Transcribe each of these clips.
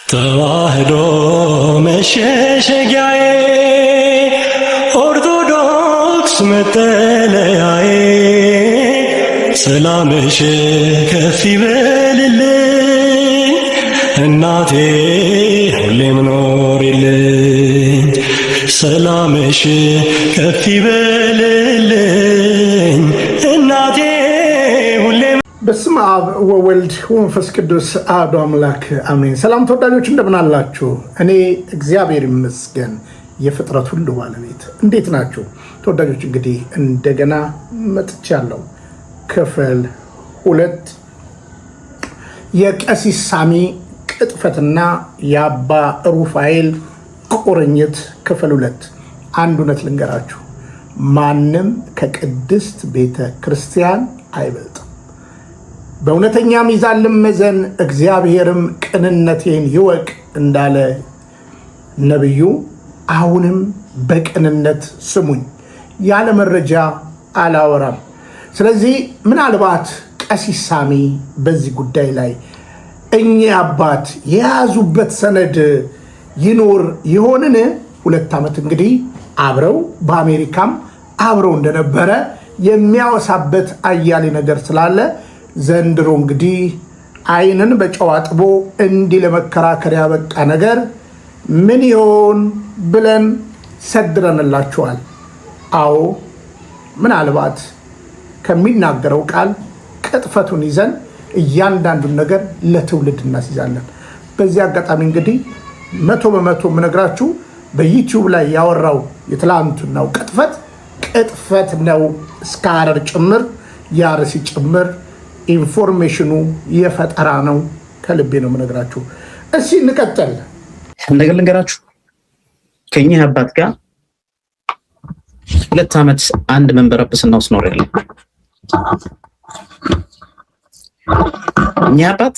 ተዋህዶ መሸሸጊያዬ ኦርቶዶክስ መጠለያዬ ሰላምሽ ከፍ ይበልልኝ እናቴ ሁሌም ኖሪልኝ ሰላምሽ ከፍ ይበልልኝ እናቴ ሁሌም። በስመ አብ ወወልድ ወመንፈስ ቅዱስ አሐዱ አምላክ አሜን። ሰላም ተወዳጆች እንደምን አላችሁ? እኔ እግዚአብሔር ይመስገን የፍጥረት ሁሉ ባለቤት። እንዴት ናችሁ ተወዳጆች? እንግዲህ እንደገና መጥቻለሁ። ክፍል ሁለት የቀሲስ ሳሚ ቅጥፈትና የአባ ሩፋኤል ቁርኝት ክፍል ሁለት። አንድ እውነት ልንገራችሁ፣ ማንም ከቅድስት ቤተ ክርስቲያን አይበልጥም። በእውነተኛ ሚዛን ልመዘን፣ እግዚአብሔርም ቅንነቴን ይወቅ እንዳለ ነቢዩ፣ አሁንም በቅንነት ስሙኝ፣ ያለ መረጃ አላወራም። ስለዚህ ምናልባት ቀሲስ ሳሚ በዚህ ጉዳይ ላይ እኚህ አባት የያዙበት ሰነድ ይኖር ይሆንን? 2 ዓመት እንግዲህ አብረው በአሜሪካም አብረው እንደነበረ የሚያወሳበት አያሌ ነገር ስላለ ዘንድሮ እንግዲህ ዓይንን በጨው አጥቦ እንዲህ ለመከራከር ያበቃ ነገር ምን ይሆን ብለን ሰድረንላችኋል። አዎ፣ ምናልባት ከሚናገረው ቃል ቅጥፈቱን ይዘን እያንዳንዱን ነገር ለትውልድ እናስይዛለን። በዚህ አጋጣሚ እንግዲህ 100% የምነግራችሁ በዩቲዩብ ላይ ያወራው የትላንትናው ቅጥፈት ቅጥፈት ነው። እስከ ሐረር ጭምር የአርሲ ጭምር information ኑ የፈጠራ ነው። ከልቤ ነው የምነግራችሁ። እስኪ እንቀጥል። ነገር ልንገራችሁ፣ ከእኚህ አባት ጋር 2 ዓመት አንድ መንበረ ጵጵስና ውስጥ ኖሬያለሁ። እኚህ አባት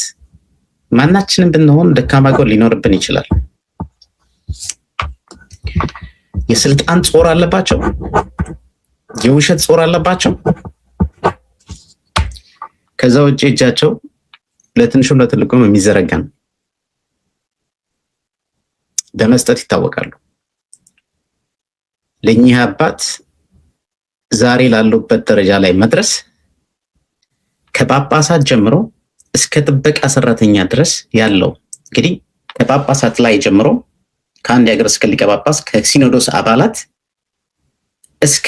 ማናችንም ብንሆን ደካማ ጎን ሊኖርብን ይችላል። የስልጣን ጾር አለባቸው፣ የውሸት ጾር አለባቸው። ከዛ ውጭ እጃቸው ለትንሹም ለትልቁም የሚዘረጋ ነው። በመስጠት ይታወቃሉ። ለእኚህ አባት ዛሬ ላሉበት ደረጃ ላይ መድረስ ከጳጳሳት ጀምሮ እስከ ጥበቃ ሰራተኛ ድረስ ያለው፣ እንግዲህ ከጳጳሳት ላይ ጀምሮ ከአንድ የሀገረ ስብከት ሊቀ ጳጳስ፣ ከሲኖዶስ አባላት እስከ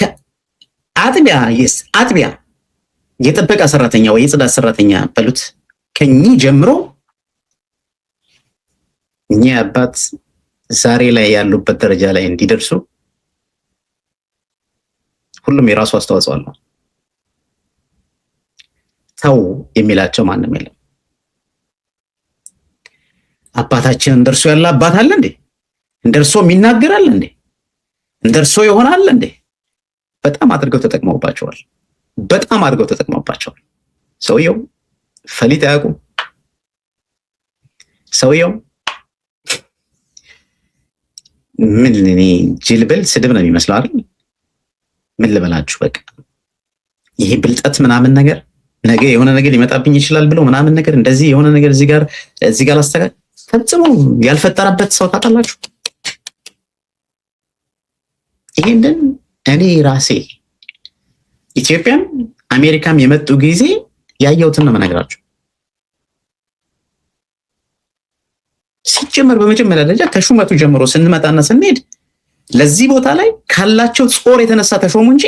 አጥቢያ የጥበቃ ሰራተኛ ወይ የጽዳት ሰራተኛ በሉት፣ ከኚህ ጀምሮ እኚህ አባት ዛሬ ላይ ያሉበት ደረጃ ላይ እንዲደርሱ ሁሉም የራሱ አስተዋጽኦ አለው። ተው የሚላቸው ማንም የለም። አባታችን እንደርሶ ያለ አባት አለ እንዴ? እንደርሶ የሚናገር አለ እንዴ? እንደርሶ ይሆናል እንዴ? በጣም አድርገው ተጠቅመውባቸዋል። በጣም አድርገው ተጠቅመውባቸዋል። ሰውየው ፈሊጥ አያውቁም። ሰውየው ምን እኔ ጅልብል ስድብ ነው የሚመስለው አይደል? ምን ልበላችሁ፣ በቃ ይሄ ብልጠት ምናምን ነገር፣ ነገ የሆነ ነገር ሊመጣብኝ ይችላል ብሎ ምናምን ነገር፣ እንደዚህ የሆነ ነገር እዚህ ጋር ላስተካክል፣ ፈጽሞ ያልፈጠረበት ሰው ታውቃላችሁ። ይሄንን እኔ ራሴ ኢትዮጵያም አሜሪካም የመጡ ጊዜ ያየሁትን ነው የምነግራችሁ። ሲጀመር በመጀመሪያ ደረጃ ከሹመቱ ጀምሮ ስንመጣና ስንሄድ ለዚህ ቦታ ላይ ካላቸው ጾር የተነሳ ተሾሙ እንጂ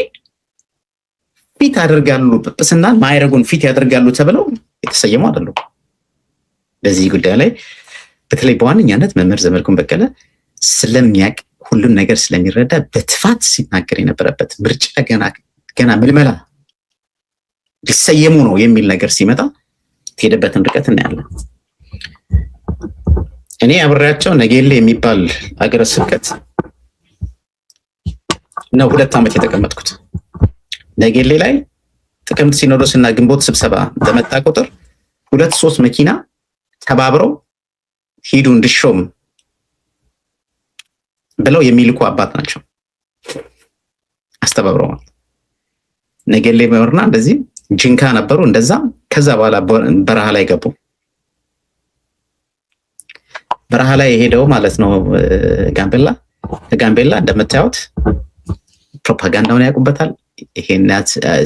fit ያደርጋሉ፣ ጵጵስናን ማዕረጉን fit ያደርጋሉ ተብለው የተሰየሙ አይደሉም። በዚህ ጉዳይ ላይ በተለይ በዋነኛነት መምህር ዘመድኩን በቀለ ስለሚያውቅ፣ ሁሉን ነገር ስለሚረዳ በትፋት ሲናገር የነበረበት ምርጫ ገና ገና ምልመላ ሊሰየሙ ነው የሚል ነገር ሲመጣ የተሄደበትን ርቀት እናያለን። እኔ አብሬያቸው ነጌሌ የሚባል አገረ ስብከት ነው 2 ዓመት የተቀመጥኩት። ነጌሌ ላይ ጥቅምት ሲኖዶስ እና ግንቦት ስብሰባ በመጣ ቁጥር ሁለት ሶስት መኪና ተባብረው ሂዱ እንድሾም ብለው የሚልኩ አባት ናቸው። አስተባብረዋል። ነገሌ መርና እንደዚህ ጅንካ ነበሩ እንደዛ። ከዛ በኋላ በረሃ ላይ ገቡ። በረሃ ላይ የሄደው ማለት ነው ጋምቤላ። ከጋምቤላ እንደምታዩት ፕሮፓጋንዳውን ያውቁበታል። ይሄን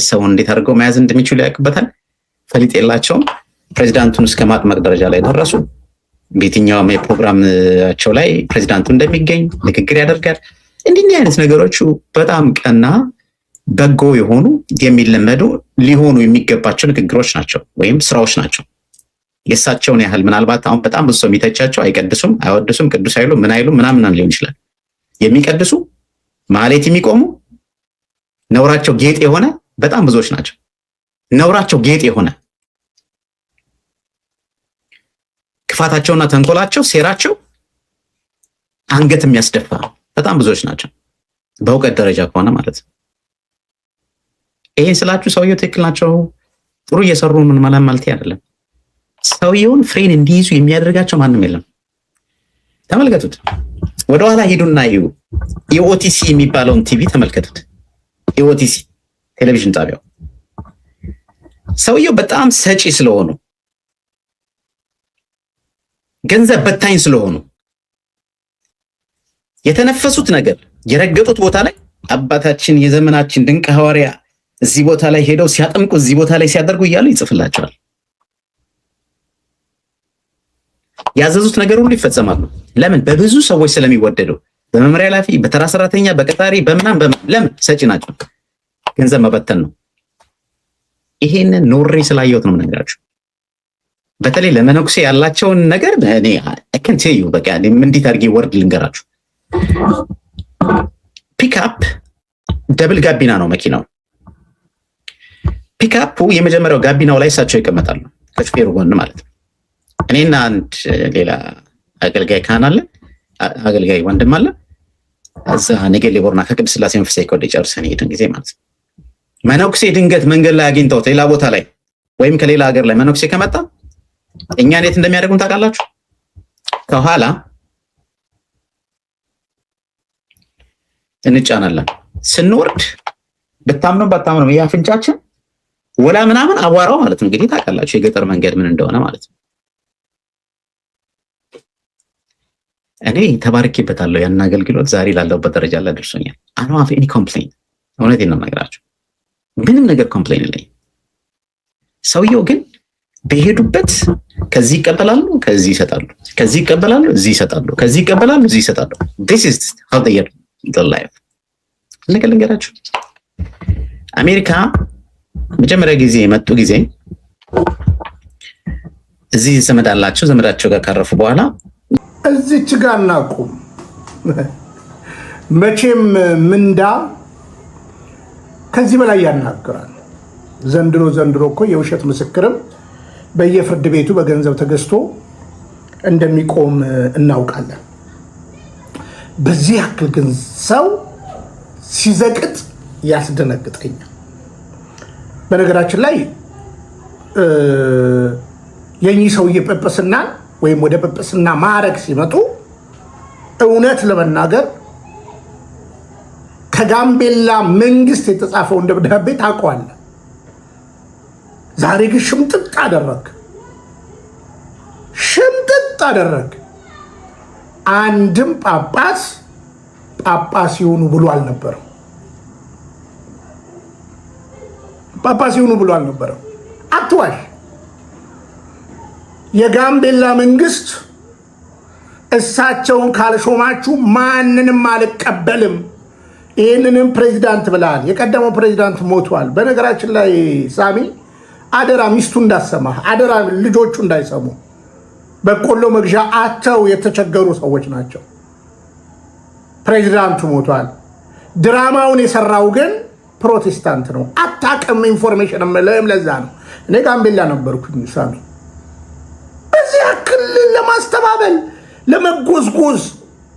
ሰውን እንዴት አድርገው መያዝ እንደሚችሉ ያውቁበታል። ፈሊጥ የላቸውም። ፕሬዚዳንቱን እስከ ማጥመቅ ደረጃ ላይ ደረሱ። በየትኛውም የፕሮግራማቸው ላይ ፕሬዚዳንቱ እንደሚገኝ ንግግር ያደርጋል። እንዲህ እንዲህ አይነት ነገሮቹ በጣም ቀና በጎ የሆኑ የሚለመዱ ሊሆኑ የሚገባቸው ንግግሮች ናቸው ወይም ስራዎች ናቸው። የእሳቸውን ያህል ምናልባት አሁን በጣም ብዙ ሰው የሚተቻቸው አይቀድሱም፣ አይወድሱም፣ ቅዱስ አይሉም፣ ምን አይሉም ምናምን ሊሆን ይችላል። የሚቀድሱ፣ ማህሌት የሚቆሙ፣ ነውራቸው ጌጥ የሆነ በጣም ብዙዎች ናቸው። ነውራቸው ጌጥ የሆነ፣ ክፋታቸውና ተንኮላቸው፣ ሴራቸው አንገት የሚያስደፋ በጣም ብዙዎች ናቸው። በእውቀት ደረጃ ከሆነ ማለት ነው። ይሄን ስላችሁ ሰውየው ትክክል ናቸው፣ ጥሩ እየሰሩ ምን ማለት አይደለም። ሰውየውን ፍሬን እንዲይዙ የሚያደርጋቸው ማንም የለም። ተመልከቱት። ወደኋላ ሂዱና እዩ። EOTC የሚባለውን ቲቪ ተመልከቱት። EOTC ቴሌቪዥን ጣቢያው ሰውየው በጣም ሰጪ ስለሆኑ፣ ገንዘብ በታኝ ስለሆኑ፣ የተነፈሱት ነገር የረገጡት ቦታ ላይ አባታችን የዘመናችን ድንቅ ሐዋርያ እዚህ ቦታ ላይ ሄደው ሲያጠምቁ፣ እዚህ ቦታ ላይ ሲያደርጉ እያሉ ይጽፍላቸዋል። ያዘዙት ነገር ሁሉ ይፈጸማሉ። ለምን? በብዙ ሰዎች ስለሚወደዱ፣ በመምሪያ ኃላፊ፣ በተራ ሰራተኛ፣ በቀጣሪ፣ በምናም። ለምን? ሰጪ ናቸው። ገንዘብ መበተን ነው። ይሄንን ኖሬ ስላየሁት ነው የምነግራችሁ። በተለይ ለመነኩሴ ያላቸውን ነገር እኔ I can tell you፣ በቃ እንዴት አድርጌ word ልንገራችሁ። Pickup double ጋቢና ነው መኪናው። ፒክአፑ የመጀመሪያው ጋቢናው ላይ እሳቸው ይቀመጣሉ፣ ከሹፌሩ ጎን ማለት ነው። እኔና አንድ ሌላ አገልጋይ ካህን አለ፣ አገልጋይ ወንድም አለ። እዛ ነገሌ ቦረና ከቅድስት ስላሴ መንፈሳዊ ኮሌጅ ጨርሰን የሄድን ጊዜ ማለት ነው። መነኩሴ ድንገት መንገድ ላይ አግኝተውት ሌላ ቦታ ላይ ወይም ከሌላ ሀገር ላይ መነኩሴ ከመጣ እኛ እንዴት እንደሚያደርጉን ታውቃላችሁ? ከኋላ እንጫናለን። ስንወርድ ብታምኑ ባታምኑ የአፍንጫችን ወላ ምናምን አቧራው ማለት ነው። እንግዲህ ታውቃላችሁ የገጠር መንገድ ምን እንደሆነ ማለት ነው። እኔ ተባርኬበታለሁ። ያን አገልግሎት ዛሬ ላለሁበት ደረጃ ላይ ደርሶኛል። I don't have any complain። እውነቴን ነው የምነግራችሁ። ምንም ነገር complain የለኝም። ሰውየው ግን በሄዱበት ከዚህ ይቀበላሉ፣ ከዚህ ይሰጣሉ፣ ከዚህ ይቀበላሉ፣ እዚህ ይሰጣሉ፣ ከዚህ ይቀበላሉ፣ እዚህ ይሰጣሉ። This is how they are life። ነገር ልንገራችሁ፣ አሜሪካ መጀመሪያ ጊዜ የመጡ ጊዜ እዚህ ዘመድ አላቸው። ዘመዳቸው ጋር ካረፉ በኋላ እዚች ጋር እናቁም። መቼም ምንዳ ከዚህ በላይ ያናግራል። ዘንድሮ ዘንድሮ እኮ የውሸት ምስክርም በየፍርድ ቤቱ በገንዘብ ተገዝቶ እንደሚቆም እናውቃለን። በዚህ ያክል ግን ሰው ሲዘቅጥ ያስደነግጠኛል። በነገራችን ላይ የእኚህ ሰውዬ ጵጵስና ወይም ወደ ጵጵስና ማዕረግ ሲመጡ እውነት ለመናገር ከጋምቤላ መንግስት የተጻፈውን ደብዳቤ ታውቀዋለህ። ዛሬ ግን ሽምጥጥ አደረግ፣ ሽምጥጥ አደረግ። አንድም ጳጳስ ጳጳስ ይሁኑ ብሎ አልነበረም። ጳጳስ ይሁኑ ብሎ አልነበረም። አትዋሽ። የጋምቤላ መንግስት እሳቸውን ካልሾማችሁ ማንንም አልቀበልም፣ ይህንንም ፕሬዚዳንት ብለሃል። የቀደመው ፕሬዚዳንት ሞቷል። በነገራችን ላይ ሳሚ፣ አደራ ሚስቱ እንዳሰማ፣ አደራ ልጆቹ እንዳይሰሙ። በቆሎ መግዣ አተው የተቸገሩ ሰዎች ናቸው። ፕሬዚዳንቱ ሞቷል። ድራማውን የሰራው ግን ፕሮቴስታንት ነው። አታውቅም። Information የምልህም ለዛ ነው። እኔ ጋምቤላ ነበርኩኝ ሳሚ። በዚህ ያክል ለማስተባበል፣ ለመጎዝጎዝ፣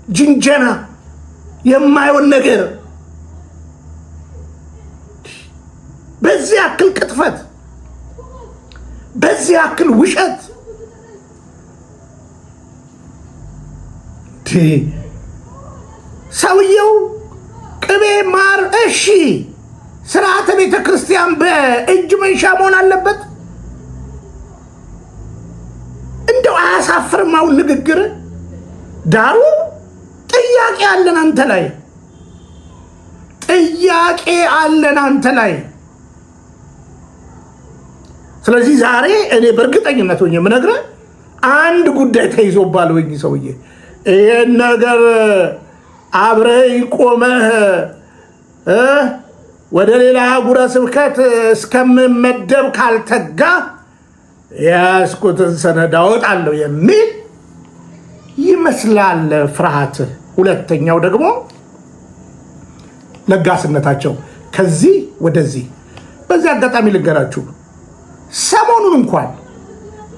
ጅንጀና፣ የማይሆን ነገር፣ በዚህ ያክል ቅጥፈት፣ በዚህ ያክል ውሸት፣ ሰውየው ቅቤ ማር፣ እሺ፣ ስርዓተ ቤተ ክርስቲያን በእጅ መንሻ መሆን አለበት። እንደው አያሳፍርም? አሁን ንግግር ዳሩ ጥያቄ አለን አንተ ላይ፣ ጥያቄ አለን አንተ ላይ። ስለዚህ ዛሬ እኔ በእርግጠኝነት ሆኜ የምነግርህ አንድ ጉዳይ ተይዞባል ወይ ሰውዬ ይሄን ነገር አብረህ ቆመህ ወደ ሌላ አህጉረ ስብከት እስከምመደብ ካልተጋ የያዝኩትን ሰነድ አወጣለሁ የሚል ይመስላል ፍርሃት። ሁለተኛው ደግሞ ለጋስነታቸው ከዚህ ወደዚህ። በዚህ አጋጣሚ ልንገራችሁ፣ ሰሞኑን እንኳን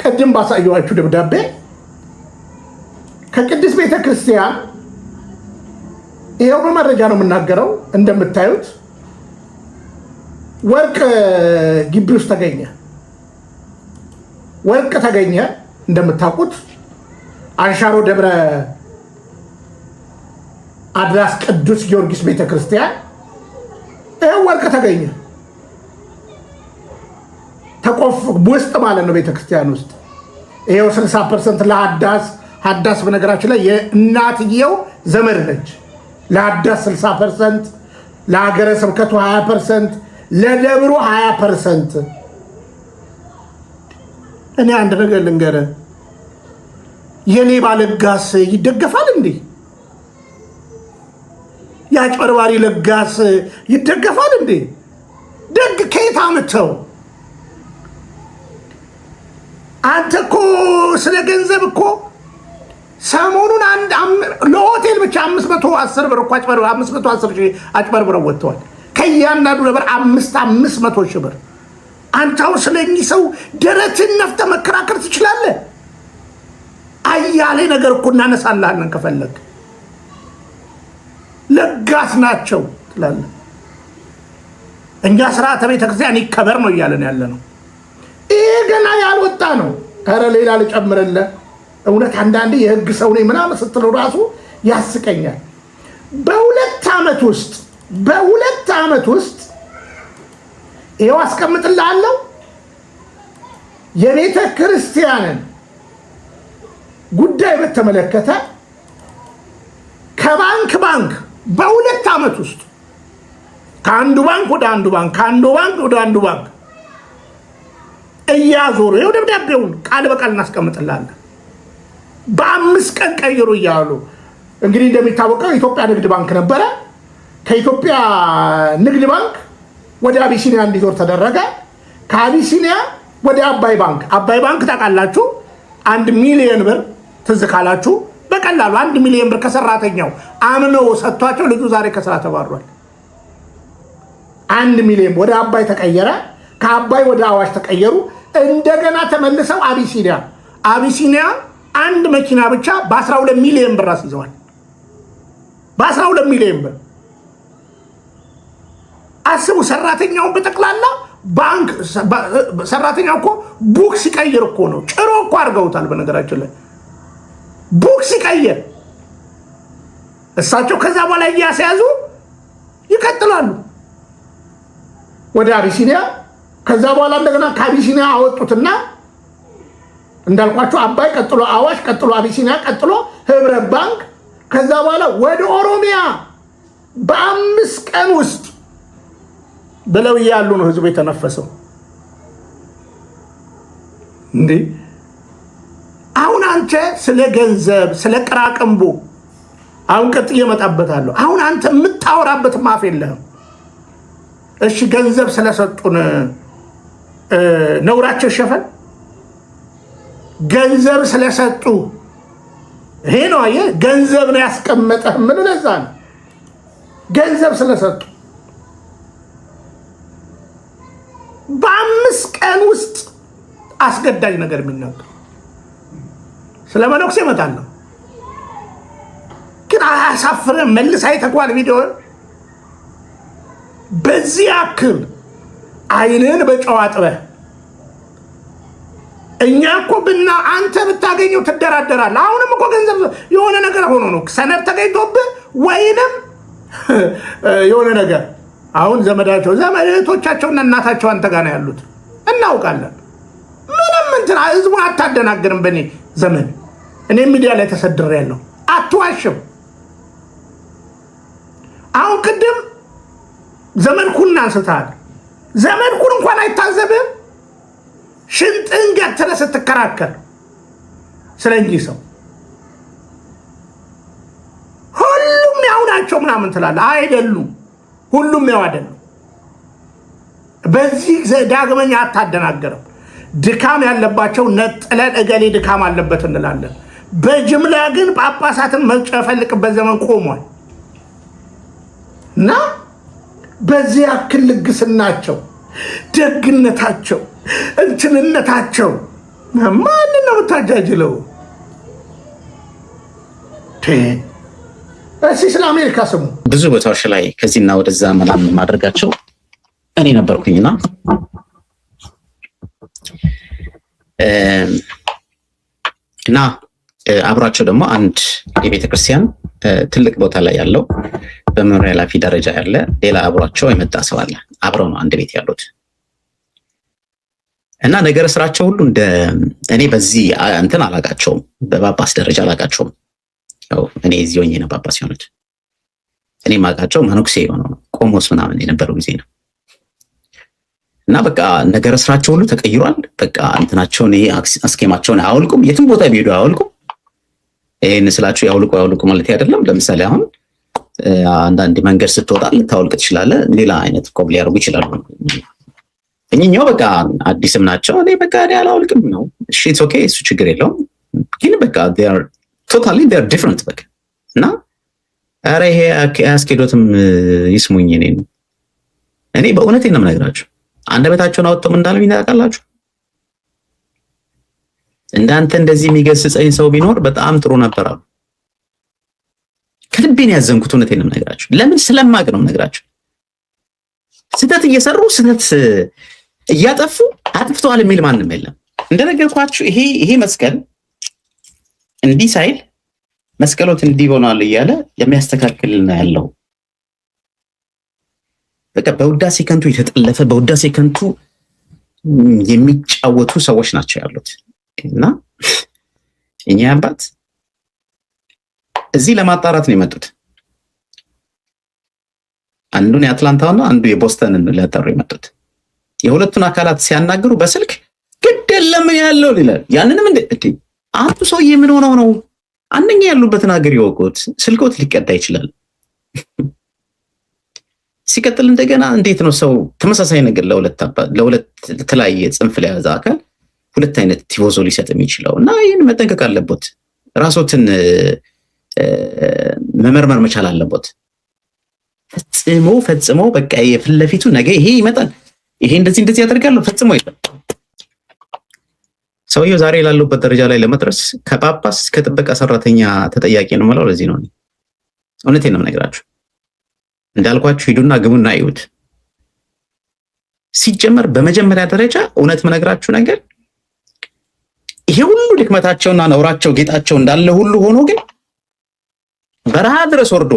ቅድም ባሳየኋችሁ ደብዳቤ ከቅድስት ቤተ ክርስቲያን ይኸው በመረጃ ነው የምናገረው። እንደምታዩት ወርቅ ግቢ ውስጥ ተገኘ፣ ወርቅ ተገኘ። እንደምታውቁት አንሻሮ ደብረ አድራስ ቅዱስ ጊዮርጊስ ቤተክርስቲያን ይኸው ወርቅ ተገኘ። ተቆፍ ውስጥ ማለት ነው፣ ቤተክርስቲያን ውስጥ ይኸው 60% ለሀዳስ። ሀዳስ በነገራችን ላይ የእናትየው ዘመድ ነች። ለሀዳስ 60%፣ ለሀገረ ስብከቱ 20%፣ ለደብሩ 20%። እኔ አንድ ነገር ልንገርህ፣ የሌባ ለጋስ ይደገፋል እንዴ? የአጭበርባሪ ለጋስ ይደገፋል እንዴ? ደግ ከየት አምጥተው? አንተ እኮ ስለ ገንዘብ እኮ ሰሞኑን አንድ ለሆቴል ብቻ 510 ብር እኮ 510 ሺህ አጭበርብረው ወጥተዋል። ከእያንዳንዱ ነበር 500 ሺህ ብር። አንተ አሁን ስለኚህ ሰው ደረትን ነፍተህ መከራከር ትችላለህ? አያሌ ነገር እኮ እናነሳልሃለን ከፈለግ። ለጋስ ናቸው ትላለህ። እኛ ስርዓተ ቤተክርስቲያን ይከበር ነው እያለን ያለ ነው። ይሄ ገና ያልወጣ ነው። ኧረ ሌላ ልጨምርልህ። እውነት አንዳንዴ የህግ ሰው ነኝ ምናምን ስትለው ራሱ ያስቀኛል። በ2 ዓመት ውስጥ፣ በ2 ዓመት ውስጥ ይኸው አስቀምጥልሃለሁ፣ የቤተ ክርስቲያንን ጉዳይ በተመለከተ ከባንክ ባንክ በ2 ዓመት ውስጥ ከአንዱ ባንክ ወደ አንዱ ባንክ፣ ከአንዱ ባንክ ወደ አንዱ ባንክ እያዞሩ፣ ይኸው ደብዳቤውን ቃል በቃል እናስቀምጥላለን። በ5 ቀን ቀይሩ እያሉ። እንግዲህ እንደሚታወቀው የኢትዮጵያ ንግድ ባንክ ነበረ። ከኢትዮጵያ ንግድ ባንክ ወደ አቢሲኒያ እንዲዞር ተደረገ። ከአቢሲኒያ ወደ አባይ ባንክ። አባይ ባንክ ታውቃላችሁ፣ 1 ሚሊዮን ብር ትዝ ካላችሁ፣ በቀላሉ 1 ሚሊዮን ብር ከሰራተኛው አምነው ሰጥቷቸው ልጁ ዛሬ ከስራ ተባሯል። 1 ሚሊዮን ወደ አባይ ተቀየረ። ከአባይ ወደ አዋሽ ተቀየሩ። እንደገና ተመልሰው አቢሲኒያ። አቢሲኒያ አንድ መኪና ብቻ በ12 ሚሊዮን ብር አስይዘዋል። በ12 ሚሊዮን ብር አስቡ። ሰራተኛውን በጠቅላላ ባንክ ሰራተኛው እኮ book ሲቀይር እኮ ነው፣ ጭሮ እኮ አድርገውታል። በነገራችን ላይ book ሲቀይር እሳቸው ከዛ በኋላ እያስያዙ ይቀጥላሉ ወደ አቢሲኒያ። ከዛ በኋላ እንደገና ከአቢሲኒያ አወጡትና እንዳልኳቸው አባይ፣ ቀጥሎ አዋሽ፣ ቀጥሎ አቢሲኒያ፣ ቀጥሎ ህብረት ባንክ፣ ከዛ በኋላ ወደ ኦሮሚያ በ5 ቀን ውስጥ ብለው እያሉ ነው ህዝቡ የተነፈሰው። እንዴ አሁን አንተ ስለ ገንዘብ ስለ ቅራቅንቦ አሁን ቀጥዬ እመጣበታለሁ። አሁን አንተ የምታወራበት ማፍ የለህም። እሺ ገንዘብ ስለሰጡን ነውራቸው ይሸፈን? ገንዘብ ስለሰጡ ይሄ ነው አየህ፣ ገንዘብ ነው ያስቀመጠህ። ምን ለዛ ነው ገንዘብ ስለሰጡ በ5 ቀን ውስጥ አስገዳጅ ነገር የሚናገር። ስለ መነኩሴ እመጣለሁ፣ ግን አያሳፍርም? መልስ አይተኳል ቪዲዮ። በዚህ ያክል አይንህን በጨው አጥበህ እኛ እኮ ብና አንተ ብታገኘው ትደራደራለህ። አሁንም እኮ ገንዘብ የሆነ ነገር ሆኖ ነው ሰነድ ተገኝቶብህ ወይንም የሆነ ነገር። አሁን ዘመዳቸው ዘመድ እህቶቻቸውና እናታቸው አንተ ጋር ነው ያሉት፣ እናውቃለን። ምንም እንትን ህዝቡን አታደናግርም። በእኔ ዘመን እኔ ሚዲያ ላይ ተሰድሬ ያለው አትዋሽም። አሁን ቅድም ዘመድኩን አንስተሃል። ዘመድኩን እንኳን አይታዘብህም። ሽንጥን ገትረህ ስትከራከር ስለ እንጂ ሰው ሁሉም ያው ናቸው ምናምን ትላለህ። አይደሉም። ሁሉም ያው አይደሉም። በዚህ ዳግመኛ አታደናገርም። ድካም ያለባቸው ነጥለን እገሌ ድካም አለበት እንላለን። በጅምላ ግን ጳጳሳትን መጨፈልቅበት ዘመን ቆሟል እና በዚህ ያክል ልግስናቸው፣ ደግነታቸው፣ እንትንነታቸው ማንን ነው የምታጃጅለው? እስኪ ስለ አሜሪካ ስሙ። ብዙ ቦታዎች ላይ ከዚህና ወደዛ ምናምን ማድረጋቸው እኔ ነበርኩኝና እና አብሯቸው ደግሞ አንድ የቤተ ክርስቲያን ትልቅ ቦታ ላይ ያለው በመምሪያ ኃላፊ ደረጃ ያለ ሌላ አብሯቸው የመጣ ሰው አለ። አብረው ነው አንድ ቤት ያሉት እና ነገረ ስራቸው ሁሉ እንደ እኔ በዚህ እንትን አላቃቸውም፣ በጳጳስ ደረጃ አላቃቸውም። ያው እኔ እዚህ ሆኜ ነው ጳጳስ የሆኑት። እኔ ማቃቸው መነኩሴ የሆነው ነው ቆሞስ ምናምን የነበረው ጊዜ ነው። እና በቃ ነገረ ስራቸው ሁሉ ተቀይሯል። በቃ እንትናቸውን ይሄ አስኬማቸውን አያወልቁም። የትም ቦታ ቢሄዱ አያወልቁም። ይሄን ስላችሁ ያውልቁ ያውልቁ ማለት አይደለም። ለምሳሌ አሁን አንዳንድ መንገድ ስትወጣ ልታወልቅ ትችላለህ። ሌላ አይነት ቆብ ሊያደርጉ ይችላሉ። እኚህኛው በቃ አዲስም ናቸው። እኔ በቃ እኔ አላወልቅም ነው። እሺ it's okay፣ እሱ ችግር የለውም። ግን በቃ they are totally they are different በቃ እና ኧረ ይሄ አያስኬዶትም። ይስሙኝ። እኔን እኔ በእውነቴ ነው የምነግራችሁ። አንደበታቸውን አወጥተው እንዳሉ ታውቃላችሁ። እንዳንተ እንደዚህ የሚገስጸኝ ሰው ቢኖር በጣም ጥሩ ነበር አሉ። ከልቤ ነው ያዘንኩት። እውነቴን ነው የምነግራችሁ። ለምን ስለማቅ ነው የምነግራችሁ። ስህተት እየሰሩ ስህተት እያጠፉ አጥፍተዋል የሚል ማንም የለም። እንደነገርኳችሁ ይሄ መስቀል እንዲህ ሳይል መስቀሎት እንዲህ ሆኗል እያለ የሚያስተካክል ነው ያለው። በቃ በውዳሴ ከንቱ የተጠለፈ በውዳሴ ከንቱ የሚጫወቱ ሰዎች ናቸው ያሉት። እና እኛ አባት እዚህ ለማጣራት ነው የመጡት። አንዱን የአትላንታውና አንዱ የቦስተንን ሊያጣሩ የመጡት። የሁለቱን አካላት ሲያናግሩ በስልክ ግድ የለም ያለው ይላል። ያንንም እንደ አንዱ ሰውዬ ምን ሆነው ነው? አንደኛ ያሉበትን ሀገር ይወቁት፣ ስልኮት ሊቀዳ ይችላል። ሲቀጥል እንደገና እንዴት ነው ሰው ተመሳሳይ ነገር ለሁለት የተለያየ ጽንፍ ለያዘ አካል ሁለት አይነት ቲፎዞ ሊሰጥ የሚችለው? እና ይህን መጠንቀቅ አለቦት። ራሶትን መመርመር መቻል አለቦት። ፈጽሞ ፈጽሞ በቃ የፊት ለፊቱ ነገ ይሄ ይመጣል፣ ይሄ እንደዚህ እንደዚህ ያደርጋለሁ ፈጽሞ የለም። ሰውየው ዛሬ ላሉበት ደረጃ ላይ ለመድረስ ከጳጳስ እስከ ጥበቃ ሰራተኛ ተጠያቂ ነው የምለው ለዚህ ነው። እውነቴን ነው የምነግራችሁ። እንዳልኳችሁ ሂዱና ግቡና እዩት። ሲጀመር በመጀመሪያ ደረጃ እውነት የምነግራችሁ ነገር ይሄ ሁሉ ድክመታቸውና ነውራቸው ጌጣቸው እንዳለ ሁሉ ሆኖ ግን በረሃ ድረስ ወርዶ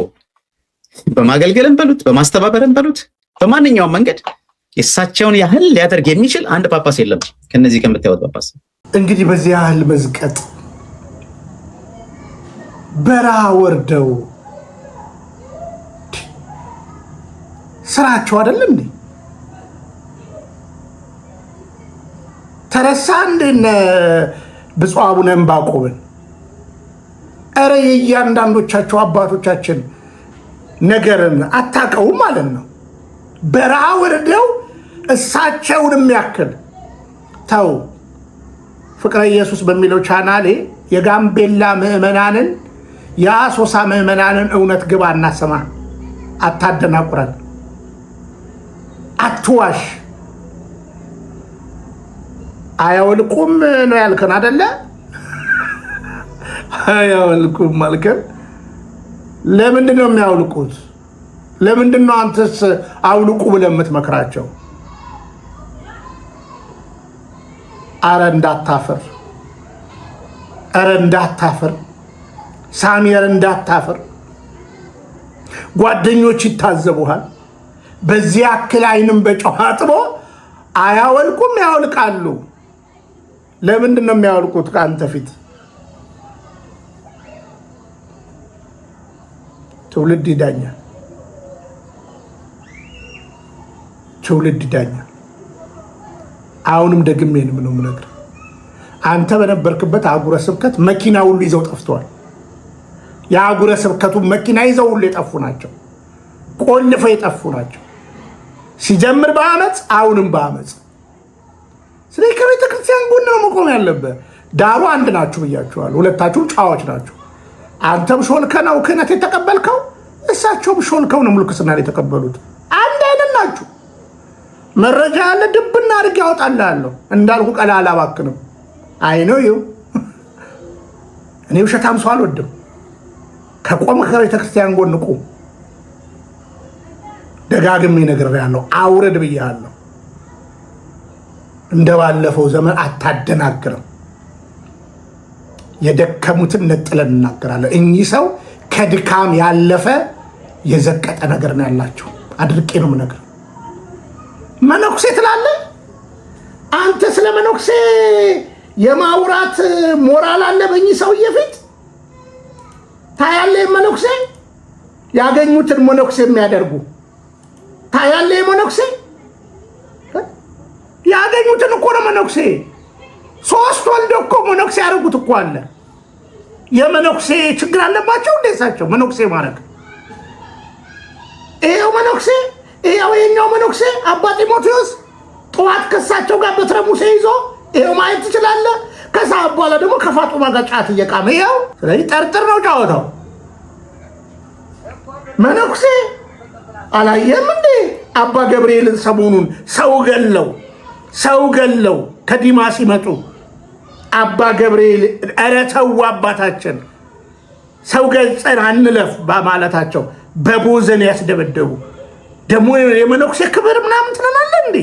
በማገልገልም በሉት በማስተባበርም በሉት በማንኛውም መንገድ የእሳቸውን ያህል ሊያደርግ የሚችል አንድ ጳጳስ የለም ከነዚህ ከምታዩት ጳጳስ። እንግዲህ በዚህ ያህል መዝቀጥ በረሃ ወርደው ስራቸው አይደለም እንዴ? ተረሳ እንዴ ብፁዕ አቡነ ዕንባቆምን? ኧረ የእያንዳንዶቻቸው አባቶቻችን ነገርን አታውቀውም ማለት ነው። በረሃ ወርደው እሳቸውን የሚያክል ተው። ፍቅረ ኢየሱስ በሚለው ቻናሌ የጋምቤላ ምዕመናንን የአሶሳ ምዕመናንን እውነት ግባ እናሰማ። አታደናቁረን፣ አትዋሽ። አያወልቁም ነው ያልከን አደለ? አያወልቁም አልከን። ለምንድን ነው የሚያወልቁት? ለምንድን ነው አንተስ አውልቁ ብለህ የምትመክራቸው? አረ እንዳታፍር፣ አረ እንዳታፍር፣ ሳሚየር እንዳታፍር። ጓደኞች ይታዘቡሃል። በዚህ ያክል አይንም በጨው አጥቦ አያወልቁም፣ ያወልቃሉ። ለምንድን ነው የሚያወልቁት ከአንተ ፊት? ትውልድ ይዳኛል። ትውልድ ይዳኛል። አሁንም ደግሜ ነው የምነግርህ። አንተ በነበርክበት አህጉረ ስብከት መኪና ሁሉ ይዘው ጠፍተዋል። የአህጉረ ስብከቱ መኪና ይዘው ሁሉ የጠፉ ናቸው። ቆልፈው የጠፉ ናቸው። ሲጀምር በአመፅ አሁንም በአመፅ። ስለዚህ ከቤተ ክርስቲያን ጎን ነው መቆም ያለብህ። ዳሩ አንድ ናችሁ ብያችኋለሁ። ሁለታችሁም ጨዋዎች ናችሁ። አንተም ሾልከህ ነው ክህነት የተቀበልከው፣ እሳቸውም ሾልከው ነው ምልኩስና የተቀበሉት። አንድ አይነት ናችሁ። መረጃ ያለ ድብና አድርጌ ያወጣልሃለሁ። እንዳልኩ ቀላ አላባክንም። አይ ነው ይኸው። እኔ ውሸታም ሰው አልወድም። ከቆምክ ከቤተ ክርስቲያን ጎን ቁም። ደጋግሜ ነግሬሃለሁ። አውረድ ብያለሁ። እንደባለፈው ዘመን አታደናግርም። የደከሙትን ነጥለን እናገራለን። እኚህ ሰው ከድካም ያለፈ የዘቀጠ ነገር ነው ያላቸው። አድርቄ ነው የምነግርህ። መነኩሴ ትላለህ አንተ። ስለ መነኩሴ የማውራት ሞራል አለ በእኚህ ሰውዬ ፊት ታያለህ። መነኩሴ ያገኙትን መነኩሴ የሚያደርጉ ታያለህ። መነኩሴ ያገኙትን እኮ ነው መነኩሴ። ሶስት ወልዶ እኮ መነኩሴ ያደረጉት እኮ አለ። የመነኩሴ ችግር አለባቸው እንዴ እሳቸው መነኩሴ ማድረግ? ይሄው መነኩሴ፣ ይሄው የኛው መነኩሴ አባ ጢሞቴዎስ ጠዋት ከሳቸው ጋር በትረ ሙሴ ይዞ ይሄው ማየት ትችላለህ። ከሰዓት በኋላ ደግሞ ከፋጡማ ጋር ጫት እየቃመ ይኸው። ስለዚህ ጠርጥር ነው ጫወታው። መነኩሴ አላየም እንዴ አባ ገብርኤልን ሰሞኑን ሰው ገለው ሰው ገለው ከዲማ ሲመጡ አባ ገብርኤል ኧረ ተው አባታችን ሰው ገልጸን አንለፍ በማለታቸው በቦዘን ያስደበደቡ ደግሞ የመነኩሴ ክብር ምናምን ትለናለህ እንዴ?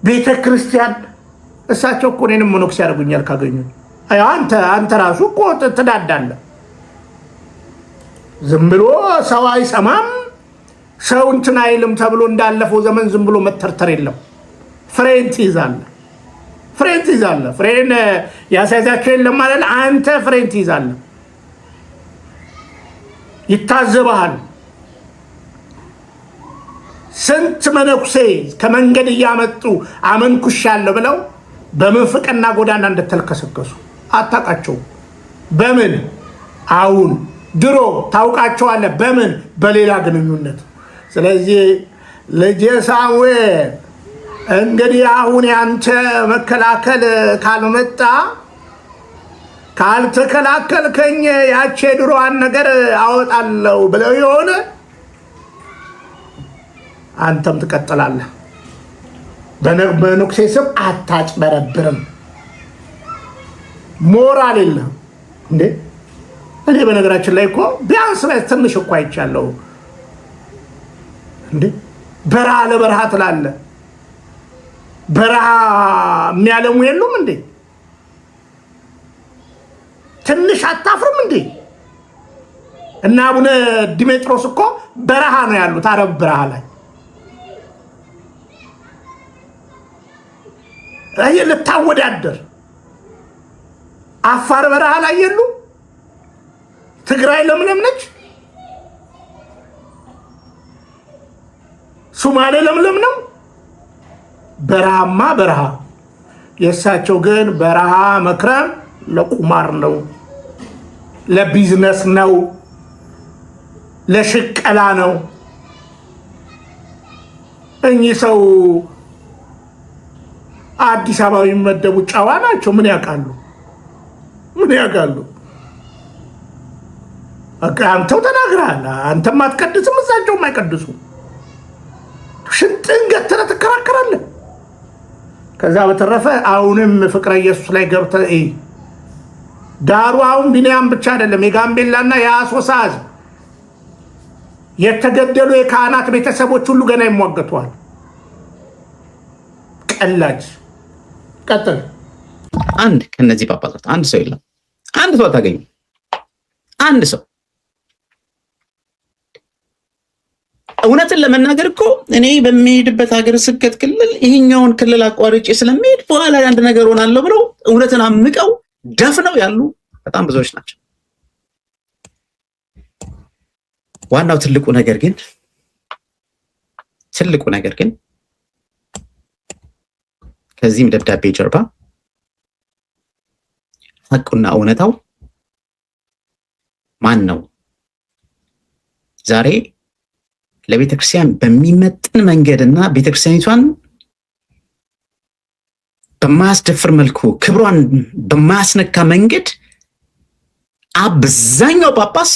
ቤተ ክርስቲያን እሳቸው እኮ እኔንም መነኩሴ ያደርጉኛል ካገኙ። አንተ ራሱ እኮ ትዳዳለህ። ዝም ብሎ ሰው አይሰማም ሰው እንትን አይልም ተብሎ እንዳለፈው ዘመን ዝም ብሎ መተርተር የለም። ፍሬን ትይዛለህ፣ ፍሬን ትይዛለህ። ፍሬን ያስያዛቸው የለም ማለት አንተ ፍሬን ትይዛለህ። ይታዘብሃል። ስንት መነኩሴ ከመንገድ እያመጡ አመንኩሻለሁ ብለው በምንፍቅና ጎዳና እንደተልከሰከሱ አታውቃቸውም። በምን አሁን ድሮ ታውቃቸዋለህ። በምን በሌላ ግንኙነት። ስለዚህ ልጄ ሳሙኤል እንግዲህ አሁን ያንተ መከላከል ካልመጣ ካልተከላከልከኝ ያቼ የድሮዋን ነገር አወጣለሁ ብለው የሆነ አንተም ትቀጥላለህ። በመነኩሴ ስም አታጭበረብርም። ሞራል የለህም እንዴ? እኔ በነገራችን ላይ እኮ ቢያንስ ትንሽ እኮ አይቻለሁ እንዴ። በረሃ ለበረሃ ትላለህ። በረሃ የሚያለሙ የሉም እንዴ? ትንሽ አታፍርም እንዴ? እና አቡነ ዲሜጥሮስ እኮ በረሃ ነው ያሉት፣ አረብ በረሃ ላይ ልታወዳደር አፋር በረሃ ላይ የሉ። ትግራይ ለምለም ነች። ሱማሌ ለምለም ነው። በረሃማ በረሃ። የእሳቸው ግን በረሃ መክረም ለቁማር ነው፣ ለቢዝነስ ነው፣ ለሽቀላ ነው። እኚህ ሰው አዲስ አበባ የሚመደቡ ጨዋ ናቸው። ምን ያውቃሉ? ምን ያውቃሉ? አንተው ተናግረሃል። አንተም አትቀድስም፣ እሳቸውም አይቀድሱም። ሽንጥን ገትረህ ትከራከራለህ። ከዛ በተረፈ አሁንም ፍቅረ ኢየሱስ ላይ ገብተህ ዳሩ አሁን ቢንያም ብቻ አይደለም፣ የጋምቤላና የአሶሳ ሕዝብ የተገደሉ የካህናት ቤተሰቦች ሁሉ ገና ይሟገቷል። ቀላጅ ቀጥል። አንድ ከነዚህ ጳጳሳት አንድ ሰው የለም። አንድ ሰው አታገኙም። አንድ ሰው እውነትን ለመናገር እኮ እኔ በሚሄድበት ሀገረ ስብከት ክልል ይሄኛውን ክልል አቋርጬ ስለሚሄድ በኋላ አንድ ነገር ሆናለሁ ብለው እውነትን አምቀው ደፍነው ያሉ በጣም ብዙዎች ናቸው። ዋናው ትልቁ ነገር ግን ከዚህም ደብዳቤ ጀርባ ሐቁና እውነታው ማን ነው? ዛሬ ለቤተ ክርስቲያን በሚመጥን መንገድና ቤተ ክርስቲያኒቷን በማያስደፍር መልኩ፣ ክብሯን በማያስነካ መንገድ አብዛኛው ጳጳስ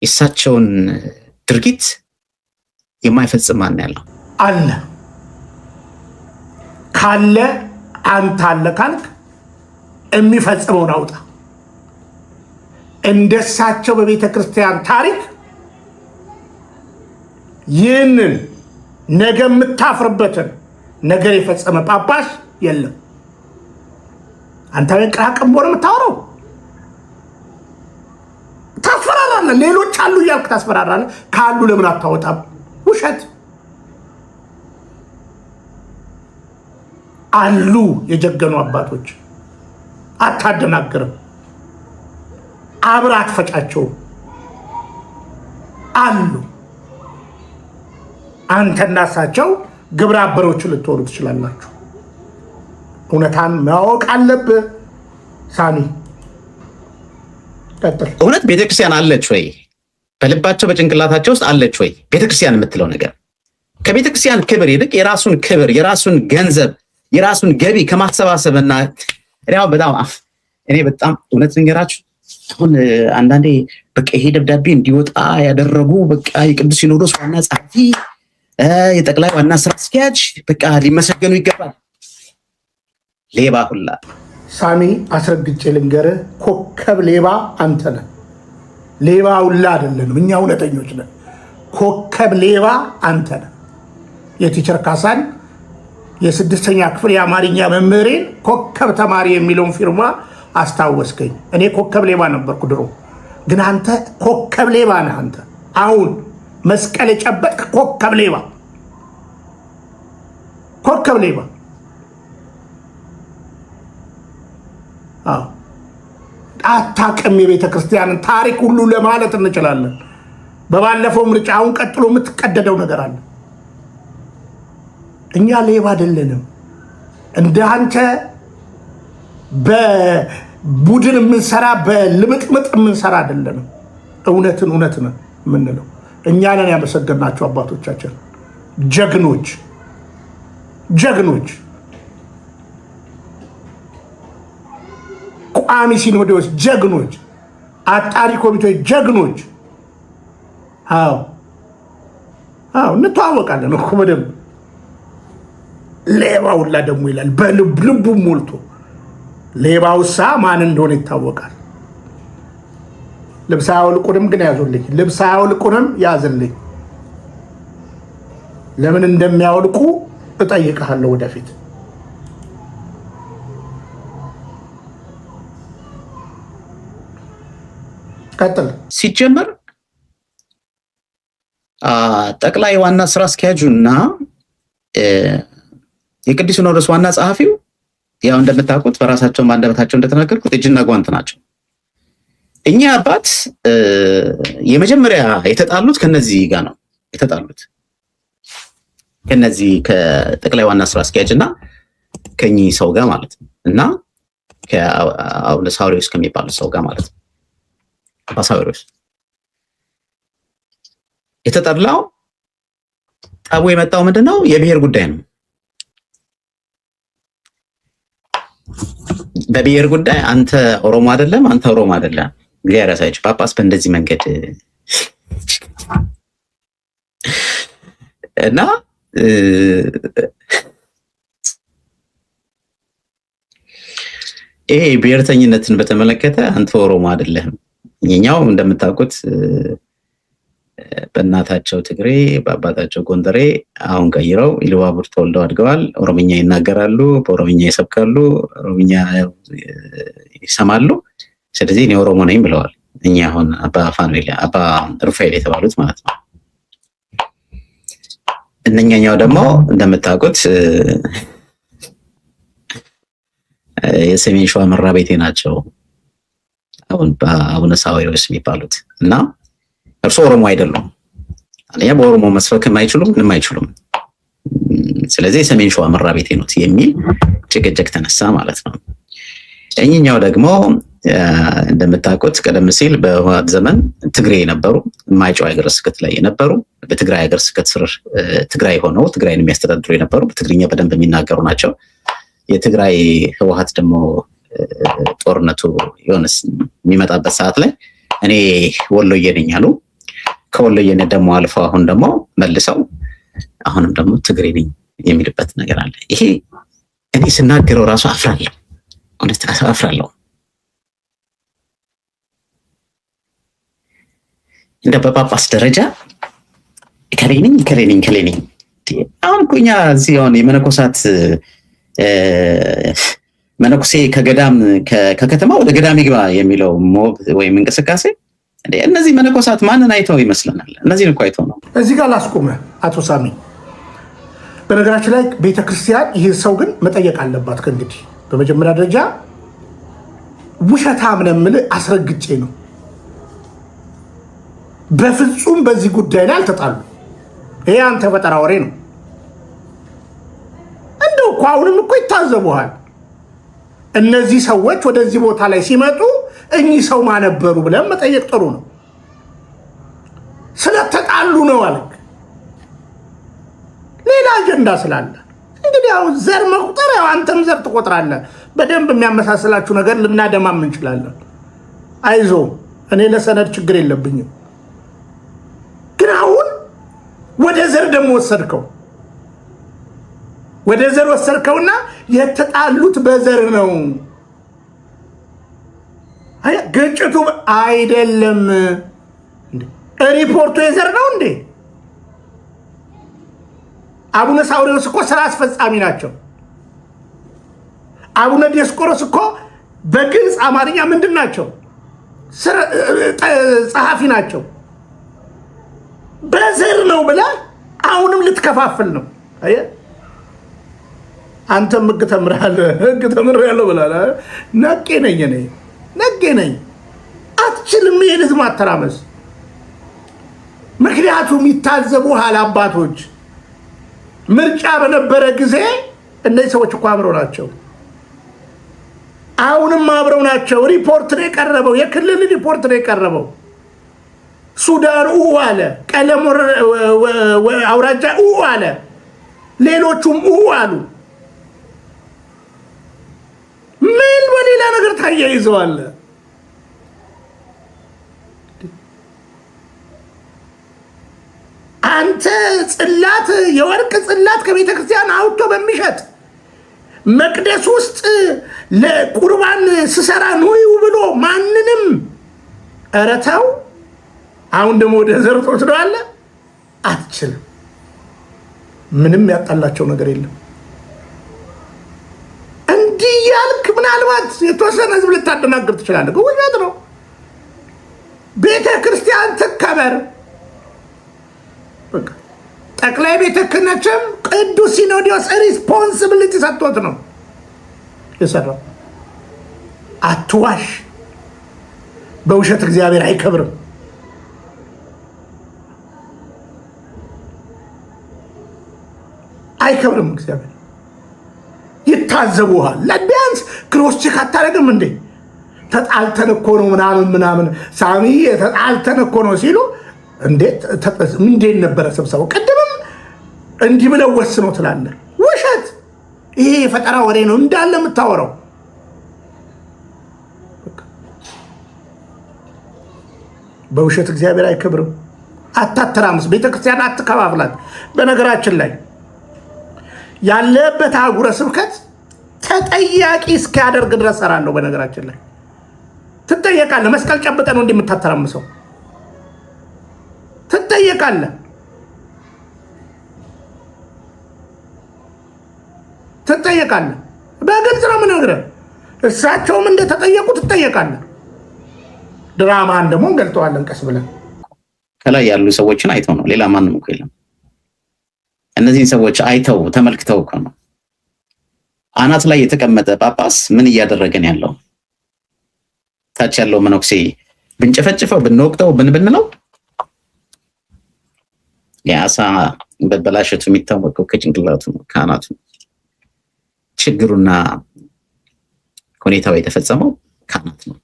የእሳቸውን ድርጊት የማይፈጽም ማን ያለው? አለ ካለ፣ አንተ አለ ካልክ የሚፈጽመውን አውጣ። እንደሳቸው በቤተ ክርስቲያን ታሪክ ይህንን ነገ የምታፍርበትን ነገር የፈጸመ ጳጳስ የለም። አንተ ቅራቅንቦ ነው የምታወራው። ታስፈራራለህ። ሌሎች አሉ እያልክ ታስፈራራለህ። ካሉ ለምን አታወጣም? ውሸት። አሉ የጀገኑ አባቶች። አታደናግርም። አብረህ አትፈጫቸውም። አሉ። አንተና እሳቸው ግብረ አበሮች ልትሆኑ ትችላላችሁ። እውነታን ማወቅ አለብህ። ሳሚ ቀጥል። እውነት ቤተክርስቲያን አለች ወይ? በልባቸው በጭንቅላታቸው ውስጥ አለች ወይ ቤተክርስቲያን የምትለው ነገር? ከቤተክርስቲያን ክብር ይልቅ የራሱን ክብር፣ የራሱን ገንዘብ፣ የራሱን ገቢ ከማሰባሰብና እኔ አሁን በጣም እኔ በጣም እውነት ልንገራችሁ፣ አሁን አንዳንዴ በቃ ይሄ ደብዳቤ እንዲወጣ ያደረጉ በቃ የቅዱስ ሲኖዶስ ዋና ጸሐፊ፣ የጠቅላይ ዋና ስራ አስኪያጅ በቃ ሊመሰገኑ ይገባል። ሌባ ሁላ። ሳሚ፣ አስረግጬ ልንገርህ፣ ኮከብ ሌባ አንተ ነህ። ሌባ ሁላ አይደለንም፣ እኛ እውነተኞች ነን። ኮከብ ሌባ አንተ ነህ። የ teacher ካሳን፣ የስድስተኛ ክፍል የአማርኛ መምህሬን ኮከብ ተማሪ የሚለውን ፊርማ አስታወስከኝ። እኔ ኮከብ ሌባ ነበርኩ ድሮ፣ ግን አንተ ኮከብ ሌባ ነህ። አንተ አሁን መስቀል የጨበጥክ ኮከብ ሌባ፣ ኮከብ ሌባ። አዎ፣ አታውቅም የቤተ ክርስቲያንን ታሪክ ሁሉ ለማለት እንችላለን። በባለፈው ምርጫ፣ አሁን ቀጥሎ የምትቀደደው ነገር አለ። እኛ ሌባ አይደለንም። እንደ አንተ በቡድን የምንሰራ፣ በልምጥምጥ የምንሰራ አይደለንም። እውነትን እውነት ነው የምንለው። እኛ ነን ያመሰገንናቸው አባቶቻችን፣ ጀግኖች፣ ጀግኖች፣ ቋሚ ሲኖዶስ ጀግኖች፣ አጣሪ ኮሚቴዎች ጀግኖች። አዎ፣ እንተዋወቃለን እኮ በደንብ። ሌባ ሁላ ደግሞ ይላል በልብ ልቡ ሞልቶ። ሌባውሳ ማን እንደሆነ ይታወቃል። ልብስ አያወልቁንም ግን ያዙልኝ። ልብስ አያወልቁንም ያዝልኝ። ለምን እንደሚያወልቁ እጠይቅሃለሁ ወደፊት። ቀጥል። ሲጀመር ጠቅላይ ዋና ስራ አስኪያጁና የቅዱስ ሲኖዶስ ዋና ጸሐፊው ያው እንደምታውቁት በራሳቸው በአንደበታቸው እንደተናገርኩት እጅና ጓንት ናቸው። እኚህ አባት የመጀመሪያ የተጣሉት ከነዚህ ጋር ነው የተጣሉት፣ ከነዚህ ከጠቅላይ ዋና ስራ አስኪያጅ እና ከኚህ ሰው ጋር ማለት ነው፣ እና ከአቡነ ሳዊሮስ ከሚባሉት ሰው ጋር ማለት ነው። አባ ሳዊሮስ የተጠላው ጠቡ የመጣው ምንድነው? የብሔር ጉዳይ ነው። በብሔር ጉዳይ አንተ ኦሮሞ አይደለም፣ አንተ ኦሮሞ አይደለም። እግዚአብሔር ያሳያችሁ። ጳጳስ በእንደዚህ መንገድ እና ይሄ ብሔርተኝነትን በተመለከተ አንተ ኦሮሞ አይደለህም። የኛው እንደምታውቁት በእናታቸው ትግሬ በአባታቸው ጎንደሬ፣ አሁን ቀይረው ኢሉባቡር ተወልደው አድገዋል። ኦሮምኛ ይናገራሉ፣ በኦሮምኛ ይሰብካሉ፣ ኦሮምኛ ይሰማሉ። ስለዚህ እኔ ኦሮሞ ነኝ ብለዋል። እኛ አሁን አባ ፋኑኤል፣ አባ ሩፋኤል የተባሉት ማለት ነው። እነኛኛው ደግሞ እንደምታውቁት የሰሜን ሸዋ መራቤቴ ናቸው። አቡነ ሳዊሮስ የሚባሉት እና እርሶ ኦሮሞ አይደሉም። አንደኛ በኦሮሞ መስበክም አይችሉም፣ ምንም አይችሉም። ስለዚህ የሰሜን ሸዋ መራቤቴ ኖት የሚል ጭቅጭቅ ተነሳ ማለት ነው። እኚህኛው ደግሞ እንደምታውቁት ቀደም ሲል በህወሓት ዘመን ትግሬ የነበሩ፣ ማይጨው ሀገረ ስብከት ላይ የነበሩ፣ በትግራይ ሀገረ ስብከት ስር ትግራይ ሆነው ትግራይን የሚያስተዳድሩ የነበሩ፣ በትግርኛ በደንብ የሚናገሩ ናቸው። የትግራይ ህወሓት ደግሞ ጦርነቱ የሆነ የሚመጣበት ሰዓት ላይ እኔ ወሎዬ ነኝ አሉ። ከወሎዬነት ደግሞ አልፈው አሁን ደግሞ መልሰው አሁንም ደግሞ ትግሬ ነኝ የሚልበት ነገር አለ። ይሄ እኔ ስናገረው ራሱ አፍራለሁ፣ እውነት አፍራለሁ። እንደ በጳጳስ ደረጃ እከሌ ነኝ እከሌ ነኝ እከሌ ነኝ። አሁን እኮ እኛ እዚህ አሁን የመነኮሳት መነኩሴ ከገዳም ከከተማ ወደ ገዳም ይግባ የሚለው mob ወይም እንቅስቃሴ፣ እነዚህ መነኮሳት ማንን አይተው ይመስለናል? እነዚህን እኮ አይተው ነው። እዚህ ጋር ላስቁመ አቶ ሳሚ። በነገራችን ላይ ቤተክርስቲያን ይህ ሰው ግን መጠየቅ አለባት። ከእንግዲህ በመጀመሪያ ደረጃ ውሸታም ነው የምልህ አስረግጬ ነው። በፍጹም በዚህ ጉዳይ ላይ አልተጣሉ። ይሄ አንተ ፈጠራ ወሬ ነው። እንደው እኮ አሁንም እኮ ይታዘቡሃል። እነዚህ ሰዎች ወደዚህ ቦታ ላይ ሲመጡ እኚህ ሰው ማነበሩ ብለን መጠየቅ ጥሩ ነው። ስለተጣሉ ነው አልክ። ሌላ አጀንዳ ስላለ እንግዲህ ያው ዘር መቁጠር፣ ያው አንተም ዘር ትቆጥራለህ። በደንብ የሚያመሳስላችሁ ነገር ልናደማም እንችላለን። አይዞ፣ እኔ ለሰነድ ችግር የለብኝም። ግን አሁን ወደ ዘር ደግሞ ወሰድከው፣ ወደ ዘር ወሰድከውና የተጣሉት በዘር ነው። ግጭቱ አይደለም። ሪፖርቱ የዘር ነው እንዴ? አቡነ ሳዊሮስ እኮ ስራ አስፈጻሚ ናቸው። አቡነ ዲዮስቆሮስ እኮ በግልጽ አማርኛ ምንድን ናቸው? ጸሐፊ ናቸው። በዘር ነው ብለህ አሁንም ልትከፋፍል ነው። አንተም ህግ ተምረሃል፣ ህግ ተምሬያለሁ ብለሃል። ነቄ ነኝ እኔ፣ ነቄ ነኝ። አትችልም ይሄን ህዝብ ማተራመስ። ምክንያቱም ይታዘቡሃል አባቶች። ምርጫ በነበረ ጊዜ እነዚህ ሰዎች እኮ አብረው ናቸው። አሁንም አብረው ናቸው። ሪፖርት ነው የቀረበው፣ የክልል ሪፖርት ነው የቀረበው። ሱዳን ኡ አለ፣ ቀለም አውራጃ ኡ አለ፣ ሌሎቹም ኡ አሉ። ምን በሌላ ነገር ታያይዘዋለህ? አንተ ጽላት፣ የወርቅ ጽላት ከቤተ ክርስቲያን አውጥቶ በሚሸጥ፣ መቅደስ ውስጥ ለቁርባን ስሰራ ኑዩ ብሎ ማንንም፣ ኧረ ተው። አሁን ደግሞ ወደ ዘር ትወስደዋለህ። አትችልም። ምንም ያጣላቸው ነገር የለም። እንዲህ ያልክ ምናልባት የተወሰነ ህዝብ ልታደናግር ትችላለህ። ግን ውሸት ነው። ቤተ ክርስቲያን ትከበር። ጠቅላይ ቤተ ክህነትም ቅዱስ ሲኖዶስ responsibility ሰጥቶት ነው የሰራው። አትዋሽ። በውሸት እግዚአብሔር አይከብርም። አይከብርም እግዚአብሔር። ይታዘቡሃል። ቢያንስ cross check አታደርግም እንዴ? ተጣልተን እኮ ነው ምናምን ምናምን፣ ሳሚ ተጣልተን እኮ ነው ሲሉ እንዴት ነበረ ስብሰባው? ቅድምም እንዲህ ብለው ወስነው ትላለህ። ውሸት! ይሄ የፈጠራ ወሬ ነው እንዳለ የምታወራው። በውሸት እግዚአብሔር አይከብርም። አታተራምስ፣ ቤተክርስቲያን አትከፋፍላት። በነገራችን ላይ ያለበት አህጉረ ስብከት ተጠያቂ እስኪያደርግ ድረስ እሰራለሁ። በነገራችን ላይ ትጠየቃለህ። መስቀል ጨብጠህ ነው እንዲህ የምታተራምሰው። ትጠየቃለህ። ትጠየቃለህ። በግልጽ ነው የምነግርህ። እሳቸውም እንደተጠየቁ ትጠየቃለህ። ድራማን ደግሞ እንገልጠዋለን ቀስ ብለን። ከላይ ያሉ ሰዎችን አይተው ነው፣ ሌላ ማንም እኮ የለም። እነዚህን ሰዎች አይተው ተመልክተው እኮ ነው። አናት ላይ የተቀመጠ ጳጳስ ምን እያደረገን ያለው? ታች ያለው መነኩሴ ብንጨፈጭፈው፣ ብንወቅጠው፣ ብንብንለው የአሳ በበላሸቱ የሚታወቀው ከጭንቅላቱ ነው፣ ከአናቱ ነው። ችግሩና ሁኔታው የተፈጸመው ከአናት ነው።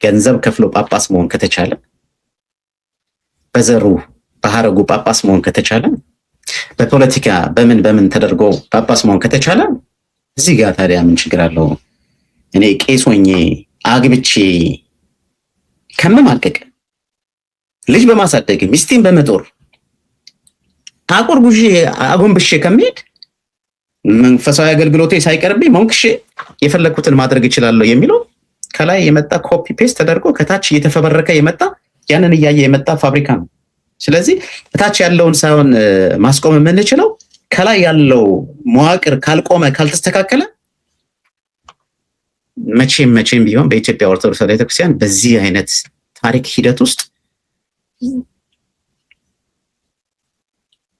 ገንዘብ ከፍሎ ጳጳስ መሆን ከተቻለ፣ በዘሩ በሀረጉ ጳጳስ መሆን ከተቻለ፣ በፖለቲካ በምን በምን ተደርጎ ጳጳስ መሆን ከተቻለ እዚህ ጋር ታዲያ ምን ችግር አለው? እኔ ቄስ ሆኜ አግብቼ ከምማቀቅ፣ ልጅ በማሳደግ፣ ሚስቴን በመጦር፣ አቆርጉዤ አጎንብሼ ከሚሄድ መንፈሳዊ አገልግሎቴ ሳይቀርብኝ ሞንክሼ የፈለግኩትን ማድረግ እችላለሁ የሚለው ከላይ የመጣ copy paste ተደርጎ ከታች እየተፈበረከ የመጣ፣ ያንን እያየ የመጣ ፋብሪካ ነው። ስለዚህ እታች ያለውን ሳይሆን ማስቆም የምንችለው ከላይ ያለው መዋቅር ካልቆመ፣ ካልተስተካከለ መቼም መቼም ቢሆን በኢትዮጵያ ኦርቶዶክስ ቤተክርስቲያን በዚህ አይነት ታሪክ ሂደት ውስጥ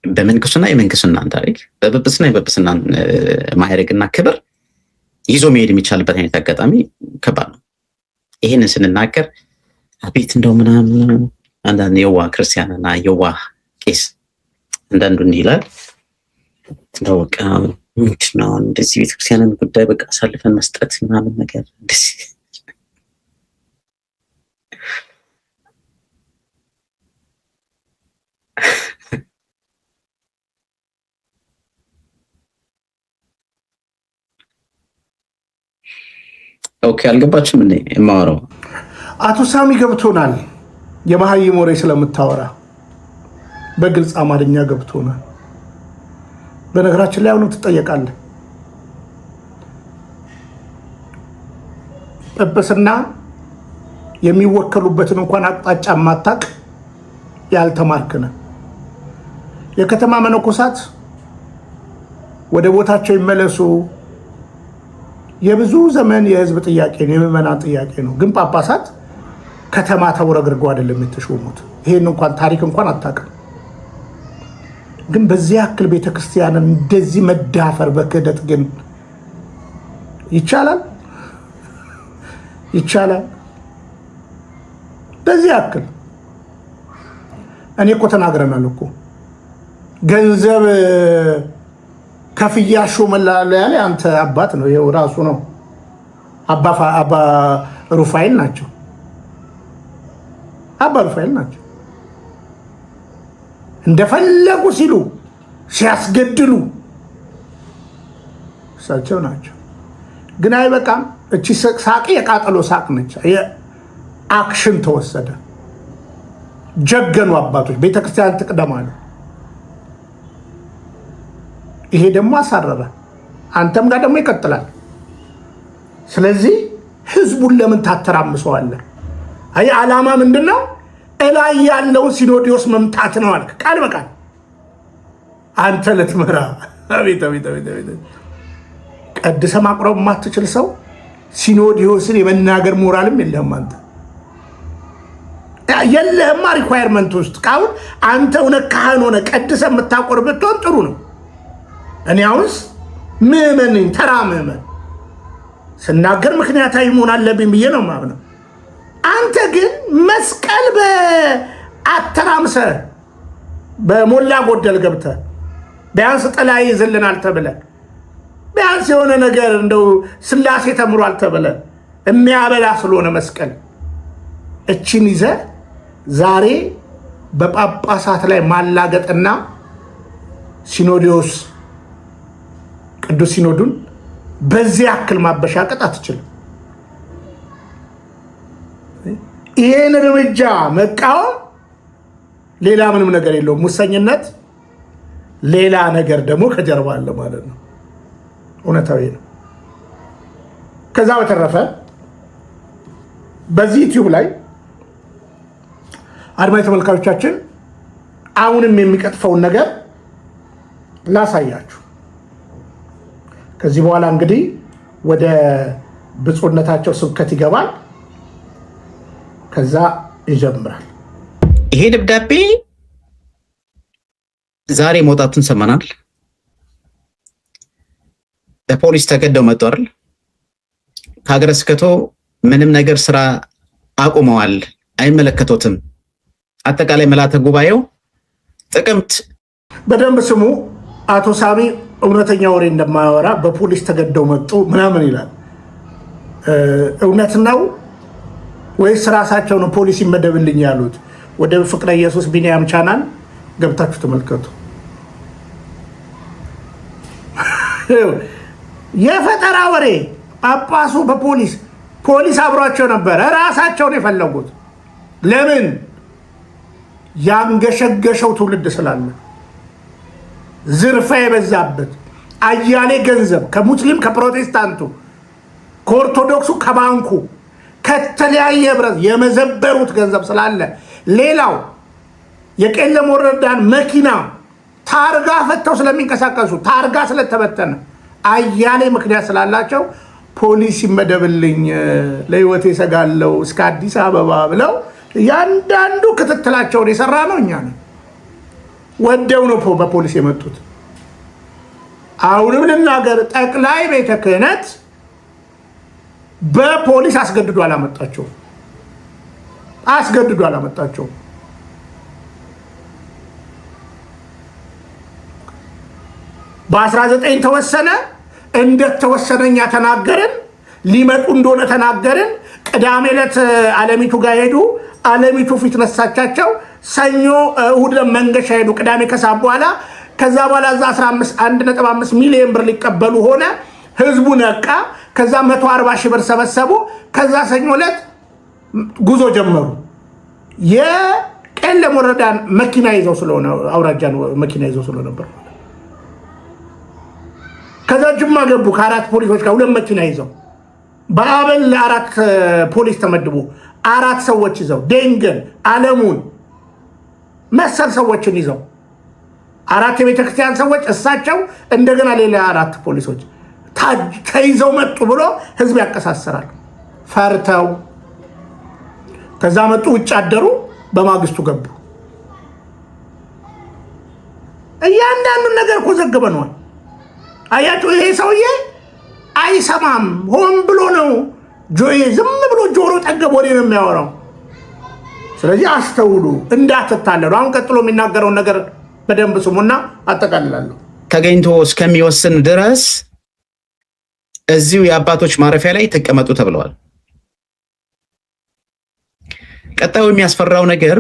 በምንኩስና የምንኩስናን ታሪክ፣ በጵጵስና የጵጵስናን ማዕረግና ክብር ይዞ መሄድ የሚቻልበት አይነት አጋጣሚ ከባድ ነው። ይህንን ስንናገር አቤት እንደው ምናምን አንዳንድ የዋህ ክርስቲያንና የዋህ ቄስ አንዳንዱ እንዲህ ይላል፣ እንደው በቃ ምንድን ነው እንደዚህ ቤተክርስቲያንን ጉዳይ በቃ አሳልፈን መስጠት ምናምን ነገር እንደዚህ። Okay፣ አልገባችሁም እንዴ የማወራው? አቶ ሳሚ ገብቶናል። የመሀይም ወሬ ስለምታወራ በግልጽ አማርኛ ገብቶናል። በነገራችን ላይ አሁንም ትጠየቃለህ። ጵጵስና የሚወከሉበትን እንኳን አቅጣጫ ማታቅ ያልተማርክ ነህ። የከተማ መነኮሳት ወደ ቦታቸው ይመለሱ የብዙ ዘመን የህዝብ ጥያቄ ነው፣ የምዕመናን ጥያቄ ነው። ግን ጳጳሳት ከተማ ተውረግርገው አይደለም የተሾሙት። ይሄን እንኳን ታሪክ እንኳን አታውቅም። ግን በዚህ ያክል ቤተክርስቲያንን እንደዚህ መዳፈር በክህደት ግን ይቻላል? ይቻላል። በዚህ ያክል እኔ እኮ ተናግረናል እኮ፣ ገንዘብ ከፍያ ሾመላለሁ ያለ አንተ አባት ነው። ይኸው ራሱ ነው። አባ ሩፋኤል ናቸው። አባ ሩፋኤል ናቸው። እንደፈለጉ ሲሉ ሲያስገድሉ እሳቸው ናቸው። ግን አይበቃም። እቺ ሳቅ የቃጠሎ ሳቅ ነች። Action ተወሰደ። ጀገኑ አባቶች፣ ቤተክርስቲያን ትቅደም አሉ። ይሄ ደግሞ አሳረረ። አንተም ጋር ደግሞ ይቀጥላል። ስለዚህ ህዝቡን ለምን ታተራምሰዋለህ? አይ ዓላማ ምንድን ነው? እላይ ያለውን ሲኖዲዮስ መምታት ነው አልክ። ቃል በቃል አንተ ልትመራ፣ አቤት አቤት አቤት አቤት! ቀድሰ ማቁረብ የማትችል ሰው ሲኖዲዮስን የመናገር ሞራልም የለህም አንተ፣ የለህማ requirement ውስጥ። አሁን አንተ እውነት ካህን ሆነ ቀድሰ የምታቆርብ ብትሆን ጥሩ ነው። እኔ አሁንስ ምዕመን ነኝ፣ ተራ ምዕመን፣ ስናገር ምክንያታዊ መሆን አለብኝ ብዬ ነው የማምነው። አንተ ግን መስቀል በአተራምሰ በሞላ ጎደል ገብተ ቢያንስ ጥላ ይይዝልናል ተብለ፣ ቢያንስ የሆነ ነገር እንደው ስላሴ ተምሯል ተብለ የሚያበላ ስለሆነ መስቀል እችን ይዘ ዛሬ በጳጳሳት ላይ ማላገጥና ሲኖዲዮስ ቅዱስ ሲኖዱን በዚህ ያክል ማበሻቀጥ አትችልም። ይሄን እርምጃ መቃወም ሌላ ምንም ነገር የለውም። ሙሰኝነት፣ ሌላ ነገር ደግሞ ከጀርባ አለ ማለት ነው። እውነታዊ ነው። ከዛ በተረፈ በዚህ ዩቲዩብ ላይ አድማጭ ተመልካቾቻችን አሁንም የሚቀጥፈውን ነገር ላሳያችሁ። ከዚህ በኋላ እንግዲህ ወደ ብፁዕነታቸው ስብከት ይገባል። ከዛ ይጀምራል። ይሄ ደብዳቤ ዛሬ መውጣቱን ሰማናል። በፖሊስ ተገደው መጡ አይደል? ከሀገረ ስብከቱ ምንም ነገር ስራ አቁመዋል፣ አይመለከቶትም። አጠቃላይ ምልዓተ ጉባኤው ጥቅምት በደንብ ስሙ። አቶ ሳሚ እውነተኛ ወሬ እንደማያወራ በፖሊስ ተገደው መጡ ምናምን ይላል። እውነት ነው ወይስ ራሳቸው ነው ፖሊስ ይመደብልኝ ያሉት? ወደ ፍቅረ ኢየሱስ ቢኒያም ቻናል ገብታችሁ ተመልከቱ። የፈጠራ ወሬ ጳጳሱ በፖሊስ ፖሊስ አብሯቸው ነበረ። ራሳቸውን የፈለጉት ለምን? ያንገሸገሸው ትውልድ ስላለ ዝርፋ የበዛበት አያሌ ገንዘብ ከሙስሊም ከፕሮቴስታንቱ ከኦርቶዶክሱ ከባንኩ ከተለያየ ህብረት የመዘበሩት ገንዘብ ስላለ፣ ሌላው የቄለም ወረዳን መኪና ታርጋ ፈተው ስለሚንቀሳቀሱ ታርጋ ስለተበተነ አያሌ ምክንያት ስላላቸው ፖሊስ ይመደብልኝ ለህይወቴ እሰጋለሁ እስከ አዲስ አበባ ብለው ያንዳንዱ ክትትላቸውን የሰራ ነው እኛ ነው። ወደው ነው በፖሊስ የመጡት። አሁንም ልናገር፣ ጠቅላይ ቤተ ክህነት በፖሊስ አስገድዶ አላመጣቸውም። አስገድዶ አላመጣቸውም። በ19 ተወሰነ። እንደተወሰነ እኛ ተናገርን። ሊመጡ እንደሆነ ተናገርን። ቅዳሜ ዕለት አለሚቱ ጋር ሄዱ። አለሚቱ ፊት ነሳቻቸው። ሰኞ እሑድ መንገሻ ሄዱ። ቅዳሜ ከሰዓት በኋላ ከዛ በኋላ እዛ 1.5 ሚሊዮን ብር ሊቀበሉ ሆነ። ህዝቡ ነቃ። ከዛ 140 ሺህ ብር ሰበሰቡ። ከዛ ሰኞ ዕለት ጉዞ ጀመሩ። የቄለም ወረዳን መኪና ይዘው ስለሆነ አውራጃን መኪና ይዘው ስለነበር ከዛ ጅማ ገቡ ከአራት ፖሊሶች ጋር ሁለት መኪና ይዘው በአበል ለአራት ፖሊስ ተመድቦ አራት ሰዎች ይዘው ደንገን አለሙን መሰል ሰዎችን ይዘው አራት የቤተ ክርስቲያን ሰዎች እሳቸው እንደገና ሌላ አራት ፖሊሶች ተይዘው መጡ ብሎ ህዝብ ያቀሳሰራል። ፈርተው ከዛ መጡ፣ ውጭ አደሩ፣ በማግስቱ ገቡ። እያንዳንዱን ነገር እኮ ዘግበነዋል። አያችሁ፣ ይሄ ሰውዬ አይሰማም። ሆን ብሎ ነው፣ ዝም ብሎ ጆሮ ጠገብ ወሬ ነው የሚያወራው። ስለዚህ አስተውሉ፣ እንዳትታለሉ። አሁን ቀጥሎ የሚናገረውን ነገር በደንብ ስሙና አጠቃልላለሁ። ተገኝቶ እስከሚወስን ድረስ እዚሁ የአባቶች ማረፊያ ላይ ተቀመጡ ተብለዋል። ቀጣዩ የሚያስፈራው ነገር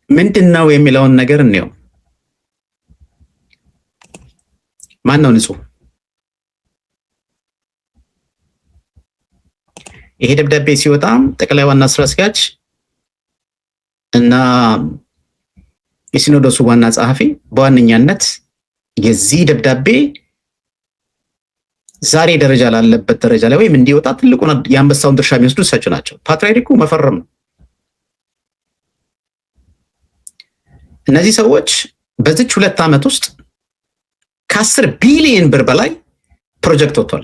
ምንድን ነው የሚለውን ነገር እንየው። ማን ነው ንጹህ? ይሄ ደብዳቤ ሲወጣ ጠቅላይ ዋና ስራ አስኪያጅ እና የሲኖዶሱ ዋና ጸሐፊ በዋነኛነት የዚህ ደብዳቤ ዛሬ ደረጃ ላለበት ደረጃ ላይ ወይም እንዲወጣ ትልቁን የአንበሳውን ድርሻ የሚወስዱ እሳቸው ናቸው። ፓትርያርኩ መፈረም ነው። እነዚህ ሰዎች በዚች 2 ዓመት ውስጥ ከ10 ቢሊዮን ብር በላይ ፕሮጀክት ወጥቷል።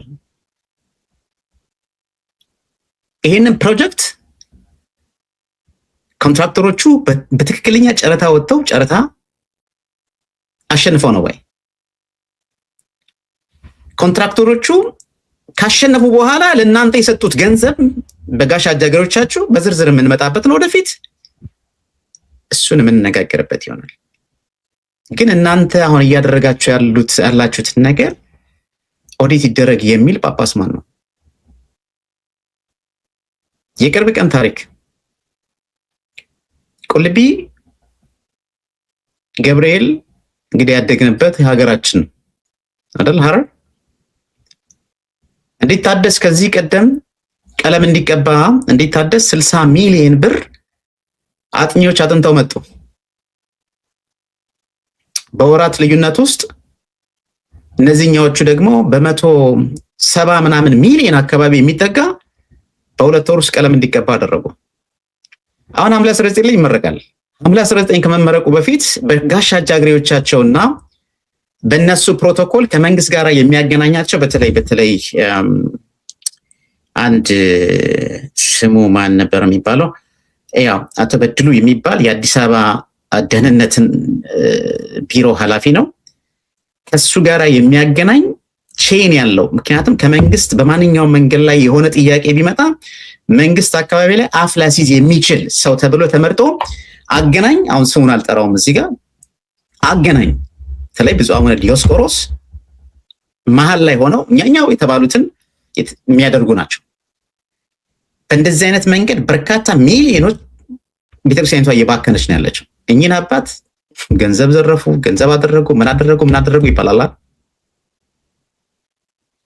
ይሄንን ፕሮጀክት ኮንትራክተሮቹ በትክክለኛ ጨረታ ወጥተው ጨረታ አሸንፈው ነው ወይ? ኮንትራክተሮቹ ካሸነፉ በኋላ ለእናንተ የሰጡት ገንዘብ በጋሽ አጃገሮቻችሁ በዝርዝር የምንመጣበት ነው ወደፊት፣ እሱን የምንነጋገርበት ይሆናል። ግን እናንተ አሁን እያደረጋችሁ ያላችሁትን ነገር ኦዲት ይደረግ የሚል ጳጳስ ማን ነው? የቅርብ ቀን ታሪክ ቁልቢ ገብርኤል እንግዲህ ያደግንበት ሀገራችን አይደል? ሐረር እንዲታደስ ከዚህ ቀደም ቀለም እንዲቀባ እንዲታደስ 60 ሚሊዮን ብር አጥኚዎች አጥንተው መጡ። በወራት ልዩነት ውስጥ እነዚህኛዎቹ ደግሞ በ170 ምናምን ሚሊዮን አካባቢ የሚጠጋ በ2 ወር ውስጥ ቀለም እንዲቀባ አደረጉ። አሁን ሐምሌ 19 ላይ ይመረቃል። ሐምሌ 19 ከመመረቁ በፊት በጋሽ አጃግሬዎቻቸውና በእነሱ ፕሮቶኮል ከመንግስት ጋር የሚያገናኛቸው በተለይ አንድ ስሙ ማን ነበር የሚባለው? ያው አቶ በድሉ የሚባል የአዲስ አበባ ደህንነትን ቢሮ ኃላፊ ነው። ከሱ ጋር የሚያገናኝ chain ያለው፣ ምክንያቱም ከመንግስት በማንኛውም መንገድ ላይ የሆነ ጥያቄ ቢመጣ መንግስት አካባቢ ላይ አፍ ሊያስይዝ የሚችል ሰው ተብሎ ተመርጦ አገናኝ፣ አሁን ስሙን አልጠራውም እዚህ ጋር አገናኝ፣ በተለይ ብፁዕ አቡነ ዲዮስቆሮስ መሀል ላይ ሆነው እኛኛው የተባሉትን የሚያደርጉ ናቸው። በእንደዚህ አይነት መንገድ በርካታ ሚሊዮኖች ቤተክርስቲያኒቷ እየባከነች ነው ያለችው። እኚህን አባት ገንዘብ ዘረፉ፣ ገንዘብ አደረጉ፣ ምን አደረጉ፣ ምን አደረጉ ይባላል።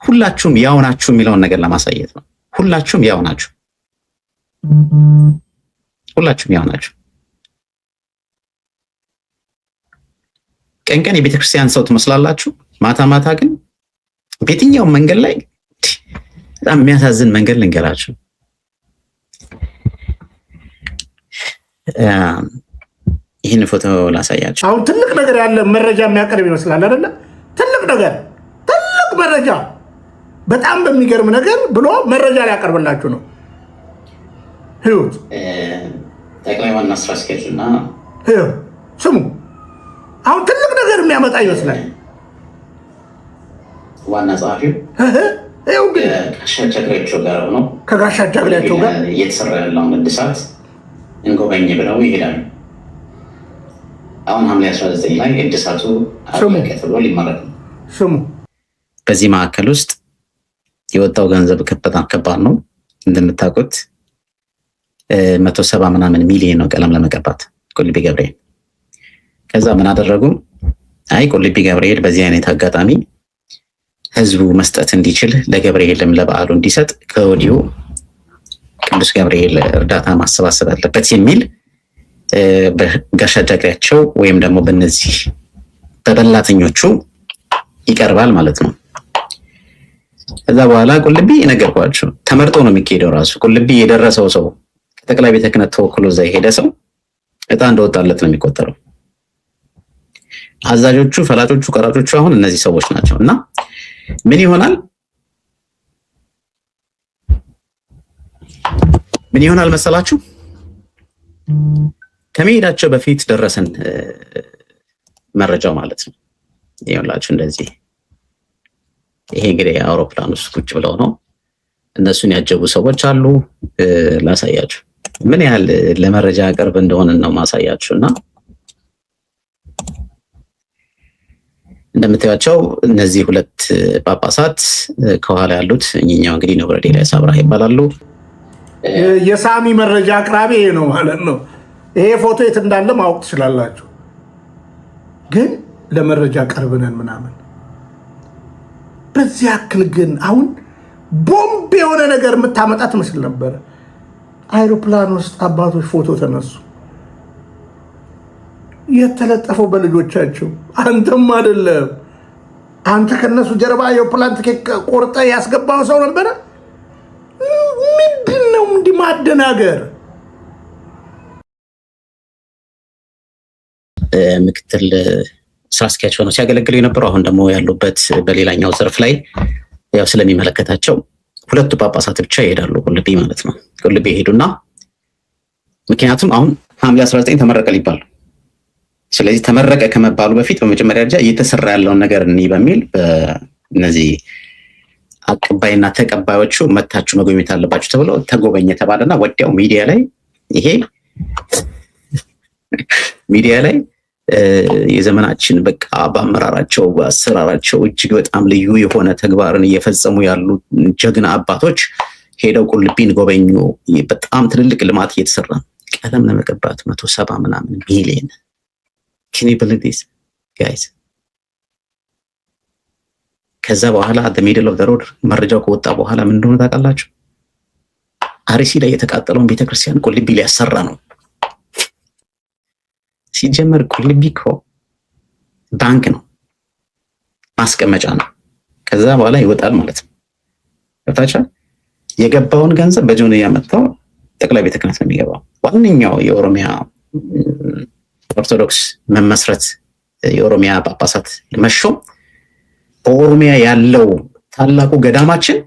ሁላችሁም ያው ናችሁ የሚለውን ነገር ለማሳየት ነው። ሁላችሁም ያው ናችሁ። ሁላችሁም ያው ናችሁ። ቀን ቀን የቤተክርስቲያን ሰው ትመስላላችሁ፣ ማታ ማታ ግን በየትኛውም መንገድ ላይ በጣም የሚያሳዝን መንገድ ልንገራችሁ። ይህን ፎቶ ላሳያችሁ። አሁን ትልቅ ነገር ያለ መረጃ የሚያቀርብ ይመስላል አይደለ? ትልቅ ነገር፣ ትልቅ መረጃ፣ በጣም በሚገርም ነገር ብሎ መረጃ ሊያቀርብላችሁ ነው። ህይወት ጠቅላይ ዋና ስራ አስኪያጁ እና ስሙ፣ አሁን ትልቅ ነገር የሚያመጣ ይመስላል። ዋና ጸሐፊው ከጋሻ ጋር ሆነው ከጋሻ ጃግሬያቸው ጋር እየተሰራ ያለውን እድሳት እንጎበኝ ብለው ይሄዳሉ። አሁን ሐምሌ 19 ላይ እድሳቱ አለቀ ተብሎ ሊመረቅ ነው። ስሙ፣ በዚህ ማዕከል ውስጥ የወጣው ገንዘብ በጣም ከባድ ነው። እንደምታውቁት 170 ምናምን ሚሊዮን ነው ቀለም ለመቀባት ቁልቢ ገብርኤል። ከዛ ምን አደረጉ? አይ ቁልቢ ገብርኤል በዚህ አይነት አጋጣሚ ህዝቡ መስጠት እንዲችል ለገብርኤልም ለበዓሉ እንዲሰጥ ከወዲሁ ቅዱስ ገብርኤል እርዳታ ማሰባሰብ አለበት የሚል በጋሻ ጃግሬያቸው ወይም ደግሞ በእነዚህ በበላተኞቹ ይቀርባል ማለት ነው። ከዛ በኋላ ቁልቢ ነገርኳቸው፣ ተመርጦ ነው የሚካሄደው። ራሱ ቁልቢ የደረሰው ሰው ከጠቅላይ ቤተ ክህነት ተወክሎ እዛ የሄደ ሰው እጣ እንደወጣለት ነው የሚቆጠረው። አዛዦቹ፣ ፈላጮቹ፣ ቀራጮቹ አሁን እነዚህ ሰዎች ናቸው። እና ምን ይሆናል ምን ይሆናል መሰላችሁ? ከመሄዳቸው በፊት ደረሰን መረጃው ማለት ነው። ይኸውላችሁ እንደዚህ ይሄ እንግዲህ አውሮፕላን ውስጥ ቁጭ ብለው ነው እነሱን ያጀቡ ሰዎች አሉ። ላሳያችሁ ምን ያህል ለመረጃ ቅርብ እንደሆነ ነው ማሳያችሁ። እና እንደምታያቸው እነዚህ ሁለት ጳጳሳት ከኋላ ያሉት እኚህኛው እንግዲህ ንቡረ ኤልያስ አብርሃ ይባላሉ። የሳሚ መረጃ አቅራቢ ይሄ ነው ማለት ነው። ይሄ ፎቶ የት እንዳለ ማወቅ ትችላላችሁ። ግን ለመረጃ ቅርብ ነን ምናምን በዚህ ያክል ግን አሁን ቦምብ የሆነ ነገር የምታመጣ ትመስል ነበረ። አይሮፕላን ውስጥ አባቶች ፎቶ ተነሱ። የተለጠፈው በልጆቻቸው አንተም አይደለም። አንተ ከነሱ ጀርባ አይሮፕላን ትኬት ቆርጠ ያስገባው ሰው ነበረ። ምንድን ነው እንዲህ ማደናገር? ምክትል ስራ አስኪያጅ ሆነው ሲያገለግሉ የነበረው አሁን ደግሞ ያሉበት በሌላኛው ዘርፍ ላይ ያው ስለሚመለከታቸው ሁለቱ ጳጳሳት ብቻ ይሄዳሉ ቁልቢ ማለት ነው። ቁልቢ ይሄዱና ምክንያቱም አሁን ሐምሌ 19 ተመረቀ ሊባል፣ ስለዚህ ተመረቀ ከመባሉ በፊት በመጀመሪያ ደረጃ እየተሰራ ያለውን ነገር እኒ በሚል በእነዚህ አቀባይና ተቀባዮቹ መታችሁ መጎብኘት አለባችሁ ተብሎ ተጎበኘ ተባለና ወዲያው ሚዲያ ላይ ይሄ ሚዲያ ላይ የዘመናችን በቃ በአመራራቸው በአሰራራቸው እጅግ በጣም ልዩ የሆነ ተግባርን እየፈጸሙ ያሉ ጀግና አባቶች ሄደው ቁልቢን ጎበኙ። በጣም ትልልቅ ልማት እየተሰራ ቀለም ለመቀባት 170 ምናምን ሚሊዮን። Can you believe this guys? ከዛ በኋላ the middle of the road መረጃው ከወጣ በኋላ ምን እንደሆነ ታውቃላችሁ? አርሲ ላይ የተቃጠለውን ቤተክርስቲያን ቁልቢ ሊያሰራ ነው። ሲጀመር ቁልቢ እኮ ባንክ ነው፣ ማስቀመጫ ነው። ከዛ በኋላ ይወጣል ማለት ነው። ገብታችኋል? የገባውን ገንዘብ በጆንያ መጥተው ጠቅላይ ቤተ ክህነት ነው የሚገባው። ዋነኛው የኦሮሚያ ኦርቶዶክስ መመስረት የኦሮሚያ ጳጳሳት መሾም በኦሮሚያ ያለው ታላቁ ገዳማችን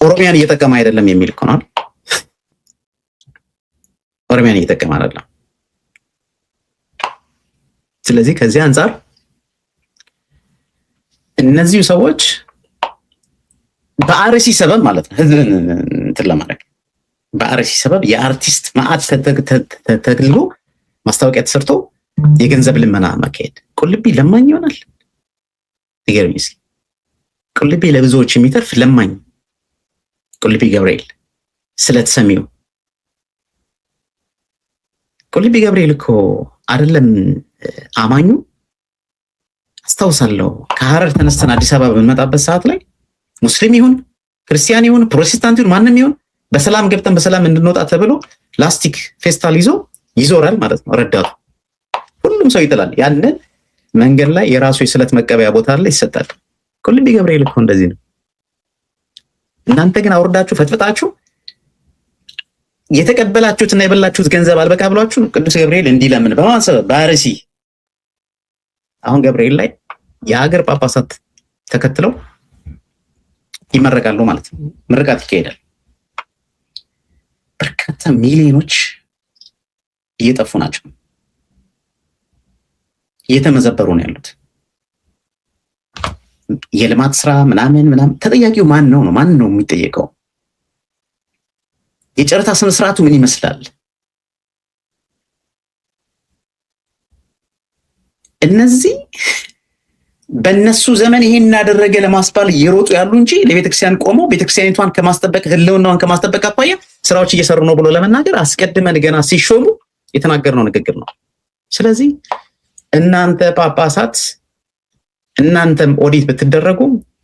ኦሮሚያን እየጠቀመ አይደለም የሚል እኮ ነው። ኦሮሚያን እየጠቀመ አይደለም። ስለዚህ ከዚህ አንጻር እነዚሁ ሰዎች በአርሲ ሰበብ ማለት ነው ህዝብን እንትን ለማድረግ በአርሲ ሰበብ የአርቲስት ማዕት ተገልጎ ማስታወቂያ ተሰርቶ የገንዘብ ልመና ማካሄድ። ቁልቢ ለማኝ ይሆናል። ንገሩኝ እስኪ። ቁልቢ ለብዙዎች የሚተርፍ ለማኝ ቁልቢ ገብርኤል ስለተሰሚው ቁልቢ ገብርኤል እኮ አይደለም አማኙ። አስታውሳለሁ ከሀረር ተነስተን አዲስ አበባ በምንመጣበት ሰዓት ላይ ሙስሊም ይሁን ክርስቲያን ይሁን ፕሮቴስታንት ይሁን ማንም ይሁን በሰላም ገብተን በሰላም እንድንወጣ ተብሎ ላስቲክ ፌስታል ይዞ ይዞራል ማለት ነው ረዳቱ። ሁሉም ሰው ይጥላል። ያንን መንገድ ላይ የራሱ የስለት መቀበያ ቦታ አለ፣ ይሰጣል። ቁልቢ ገብርኤል እኮ እንደዚህ ነው። እናንተ ግን አውርዳችሁ ፈጥፍጣችሁ የተቀበላችሁትና የበላችሁት ገንዘብ አልበቃ ብሏችሁ ቅዱስ ገብርኤል እንዲለምን በማን ሰበብ? በአርሲ። አሁን ገብርኤል ላይ የሀገር ጳጳሳት ተከትለው ይመረቃሉ ማለት ነው። ምርቃት ይካሄዳል። በርካታ ሚሊዮኖች እየጠፉ ናቸው፣ እየተመዘበሩ ነው ያሉት። የልማት ስራ ምናምን ምናምን ተጠያቂው ማን ነው ነው? ማን ነው የሚጠየቀው? የጨረታ ስነ ስርዓቱ ምን ይመስላል? እነዚህ በእነሱ ዘመን ይሄን እናደረገ ለማስባል እየሮጡ ያሉ እንጂ ለቤተክርስቲያን ቆመው ቤተክርስቲያኒቷን ከማስጠበቅ ህልውናዋን ከማስጠበቅ አኳያ ስራዎች እየሰሩ ነው ብሎ ለመናገር አስቀድመን ገና ሲሾሙ የተናገርነው ንግግር ነው። ስለዚህ እናንተ ጳጳሳት እናንተም ኦዲት ብትደረጉ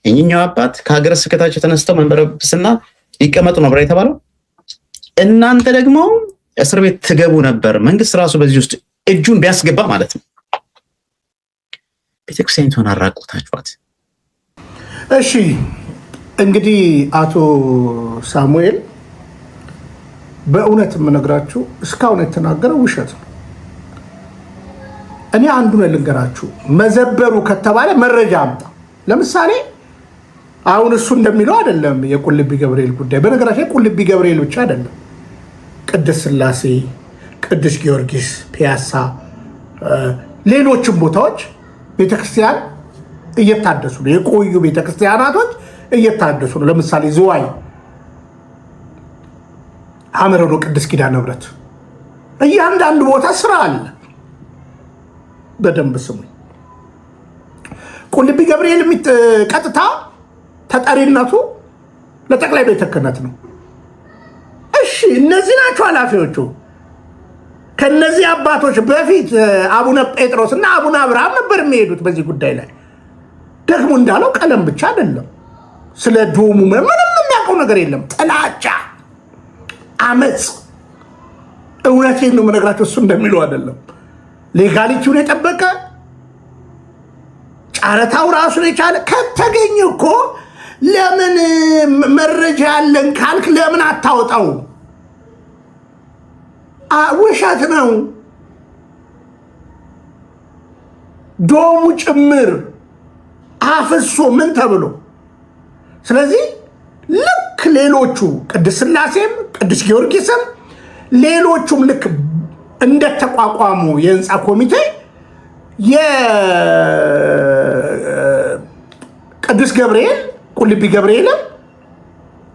እኚኛው አባት ከሀገረ ስብከታቸው ተነስተው መንበረ ጵጵስና ሊቀመጡ ነው ብላ የተባለው እናንተ ደግሞ እስር ቤት ትገቡ ነበር። መንግስት ራሱ በዚህ ውስጥ እጁን ቢያስገባ ማለት ነው። ቤተክርስቲያኒቷን አራቁታችኋት። እሺ እንግዲህ አቶ ሳሙኤል በእውነት የምነግራችሁ እስካሁን የተናገረው ውሸት ነው። እኔ አንዱን ልንገራችሁ፣ መዘበሩ ከተባለ መረጃ አምጣ። ለምሳሌ አሁን እሱ እንደሚለው አይደለም የቁልቢ ገብርኤል ጉዳይ። በነገራችን ላይ ቁልቢ ገብርኤል ብቻ አይደለም፣ ቅድስት ስላሴ፣ ቅዱስ ጊዮርጊስ፣ ፒያሳ፣ ሌሎችም ቦታዎች ቤተክርስቲያን እየታደሱ ነው። የቆዩ ቤተክርስቲያናቶች እየታደሱ ነው። ለምሳሌ ዝዋይ ሐመረኖ ቅዱስ ኪዳነ ምሕረት፣ እያንዳንዱ ቦታ ስራ አለ። በደንብ ስሙኝ። ቁልቢ ገብርኤል ቀጥታ ተጠሪነቱ ለጠቅላይ ቤተ ክህነት ነው። እሺ እነዚህ ናቸው ኃላፊዎቹ። ከነዚህ አባቶች በፊት አቡነ ጴጥሮስ እና አቡነ አብርሃም ነበር የሚሄዱት በዚህ ጉዳይ ላይ። ደግሞ እንዳለው ቀለም ብቻ አይደለም፣ ስለ ዶሙ ምንም የሚያውቀው ነገር የለም። ጥላቻ፣ አመፅ። እውነቴን ነው የምነግራቸው፣ እሱ እንደሚለው አይደለም። legality ውን የጠበቀ ጨረታው ራሱን የቻለ ከተገኘ እኮ ለምን መረጃ ያለን ካልክ ለምን አታወጣው? ውሸት ነው። ዶሙ ጭምር አፍሶ ምን ተብሎ። ስለዚህ ልክ ሌሎቹ ቅዱስ ስላሴም ቅዱስ ጊዮርጊስም ሌሎቹም ልክ እንደተቋቋሙ የህንፃ ኮሚቴ የቅዱስ ገብርኤል ቁልቢ ገብርኤልም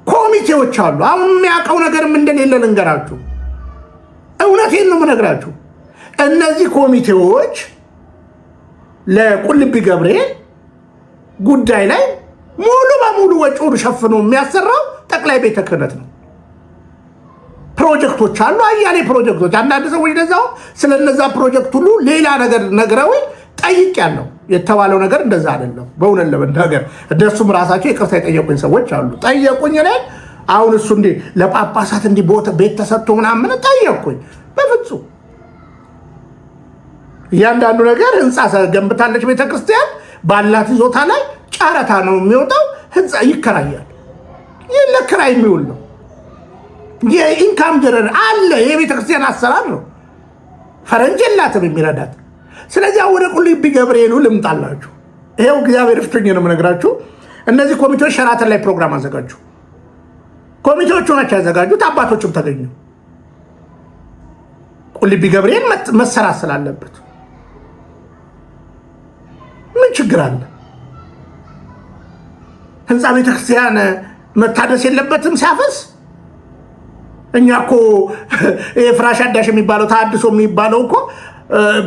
ኮሚቴዎች አሉ። አሁን የሚያውቀው ነገርም እንደሌለ ልንገራችሁ። እውነቴን ነው የምነግራችሁ። እነዚህ ኮሚቴዎች ለቁልቢ ገብርኤል ጉዳይ ላይ ሙሉ በሙሉ ወጪውን ሸፍኖ የሚያሰራው ጠቅላይ ቤተ ክህነት ነው። ፕሮጀክቶች አሉ፣ አያሌ ፕሮጀክቶች። አንዳንድ ሰዎች ለዛው ስለነዛ ፕሮጀክት ሁሉ ሌላ ነገር ነግረውኝ ጠይቄያለሁ። የተባለው ነገር እንደዛ አይደለም። በእውነት ለመናገር እነሱም ራሳቸው ይቅርታ የጠየቁኝ ሰዎች አሉ። ጠየቁኝ እኔን አሁን እሱ እንዲህ ለጳጳሳት እንዲህ ቦታ ቤት ተሰጥቶ ምናምን ጠየቅኩኝ። በፍጹም እያንዳንዱ ነገር ህንፃ ገንብታለች ቤተክርስቲያን ባላት ይዞታ ላይ ጨረታ ነው የሚወጣው። ህንፃ ይከራያል። ይህ ለክራይ የሚውል ነው። የ income generator አለ። የቤተክርስቲያን አሰራር ነው። ፈረንጅ የላትም የሚረዳት። ስለዚህ ወደ ቁልቢ ገብርኤሉ ልምጣላችሁ። ይሄው እግዚአብሔር ፍቶኝ ነው የምነግራችሁ። እነዚህ ኮሚቴዎች ሸራተን ላይ ፕሮግራም አዘጋጁ። ኮሚቴዎቹ ናቸው ያዘጋጁት። አባቶቹም ተገኙ። ቁልቢ ገብርኤል መሰራት ስላለበት ምን ችግር አለ? ህንፃ ቤተክርስቲያን መታደስ የለበትም ሲያፈስ? እኛ እኮ ፍራሽ አዳሽ የሚባለው ተሐድሶ የሚባለው እኮ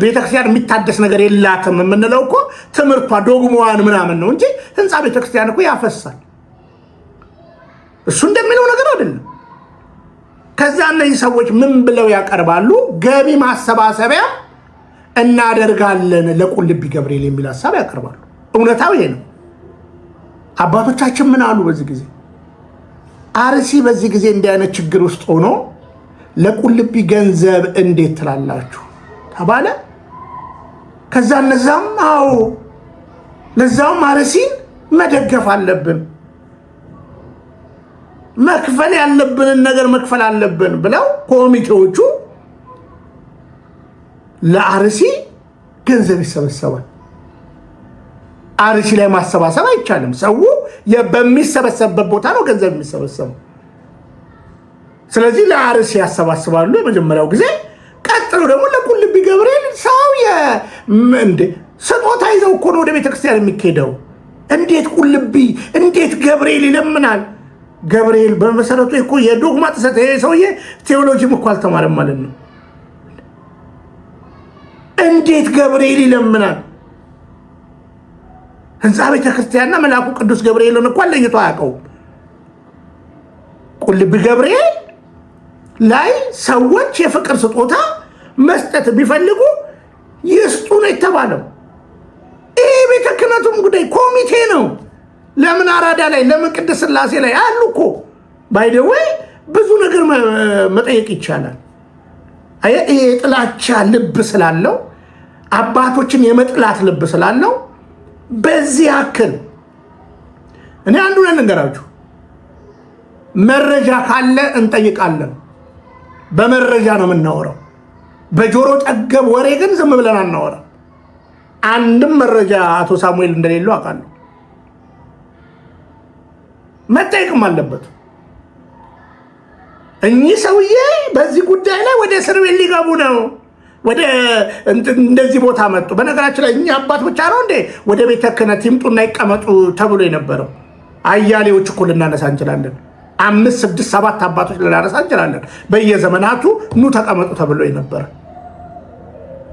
ቤተክርስቲያን የሚታደስ ነገር የላትም የምንለው እኮ ትምህርቷ ዶግማዋን ምናምን ነው እንጂ ህንፃ ቤተክርስቲያን እኮ ያፈሳል። እሱ እንደሚለው ነገር አይደለም። ከዛ እነዚህ ሰዎች ምን ብለው ያቀርባሉ? ገቢ ማሰባሰቢያ እናደርጋለን ለቁልቢ ገብርኤል የሚል ሀሳብ ያቀርባሉ። እውነታው ይሄ ነው። አባቶቻችን ምን አሉ? በዚህ ጊዜ አርሲ በዚህ ጊዜ እንዲህ አይነት ችግር ውስጥ ሆኖ ለቁልቢ ገንዘብ እንዴት ትላላችሁ ተባለ። ከዛ እነዛም አዎ ለዛውም አርሲን መደገፍ አለብን፣ መክፈል ያለብንን ነገር መክፈል አለብን ብለው ኮሚቴዎቹ ለአርሲ ገንዘብ ይሰበሰባል። አርሲ ላይ ማሰባሰብ አይቻልም። ሰው በሚሰበሰብበት ቦታ ነው ገንዘብ የሚሰበሰበው። ስለዚህ ለአርሲ ያሰባስባሉ የመጀመሪያው ጊዜ። ቀጥሎ ደግሞ ለቁልቢ ገብርኤል ሰው እንዴ ስጦታ ይዘው እኮ ነው ወደ ቤተክርስቲያን የሚኬደው። እንዴት ቁልቢ እንዴት ገብርኤል ይለምናል? ገብርኤል በመሰረቱ እኮ የዶግማ ጥሰት፣ ይሄ ሰውዬ ቴዎሎጂም እኮ አልተማረም ማለት ነው። እንዴት ገብርኤል ይለምናል? ህንፃ ቤተክርስቲያንና መልአኩ ቅዱስ ገብርኤልን እኳን ለይቶ አያውቀውም። ቁልቢ ገብርኤል ላይ ሰዎች የፍቅር ስጦታ መስጠት ቢፈልጉ ይስጡ ነው የተባለው። ይሄ ቤተ ክህነቱም ጉዳይ ኮሚቴ ነው። ለምን አራዳ ላይ ለምን ቅድስት ሥላሴ ላይ አሉ እኮ by the way ብዙ ነገር መጠየቅ ይቻላል። ይሄ የጥላቻ ልብ ስላለው አባቶችን የመጥላት ልብ ስላለው በዚህ ያክል እኔ አንዱ ልንገራችሁ፣ መረጃ ካለ እንጠይቃለን። በመረጃ ነው የምናወራው። በጆሮ ጠገብ ወሬ ግን ዝም ብለን አናወራም። አንድም መረጃ አቶ ሳሙኤል እንደሌለው አውቃለሁ። መጠየቅም አለበት። እኚህ ሰውዬ በዚህ ጉዳይ ላይ ወደ እስር ቤት ሊገቡ ነው። ወደ እንደዚህ ቦታ መጡ። በነገራችን ላይ እኚህ አባት ብቻ ነው እንዴ ወደ ቤተ ክህነት ይምጡና ይቀመጡ ተብሎ የነበረው? አያሌዎች እኮ ልናነሳ እንችላለን። 5፣ 6፣ 7 አባቶች ልናነሳ እንችላለን። በየዘመናቱ ኑ ተቀመጡ ተብሎ የነበረ።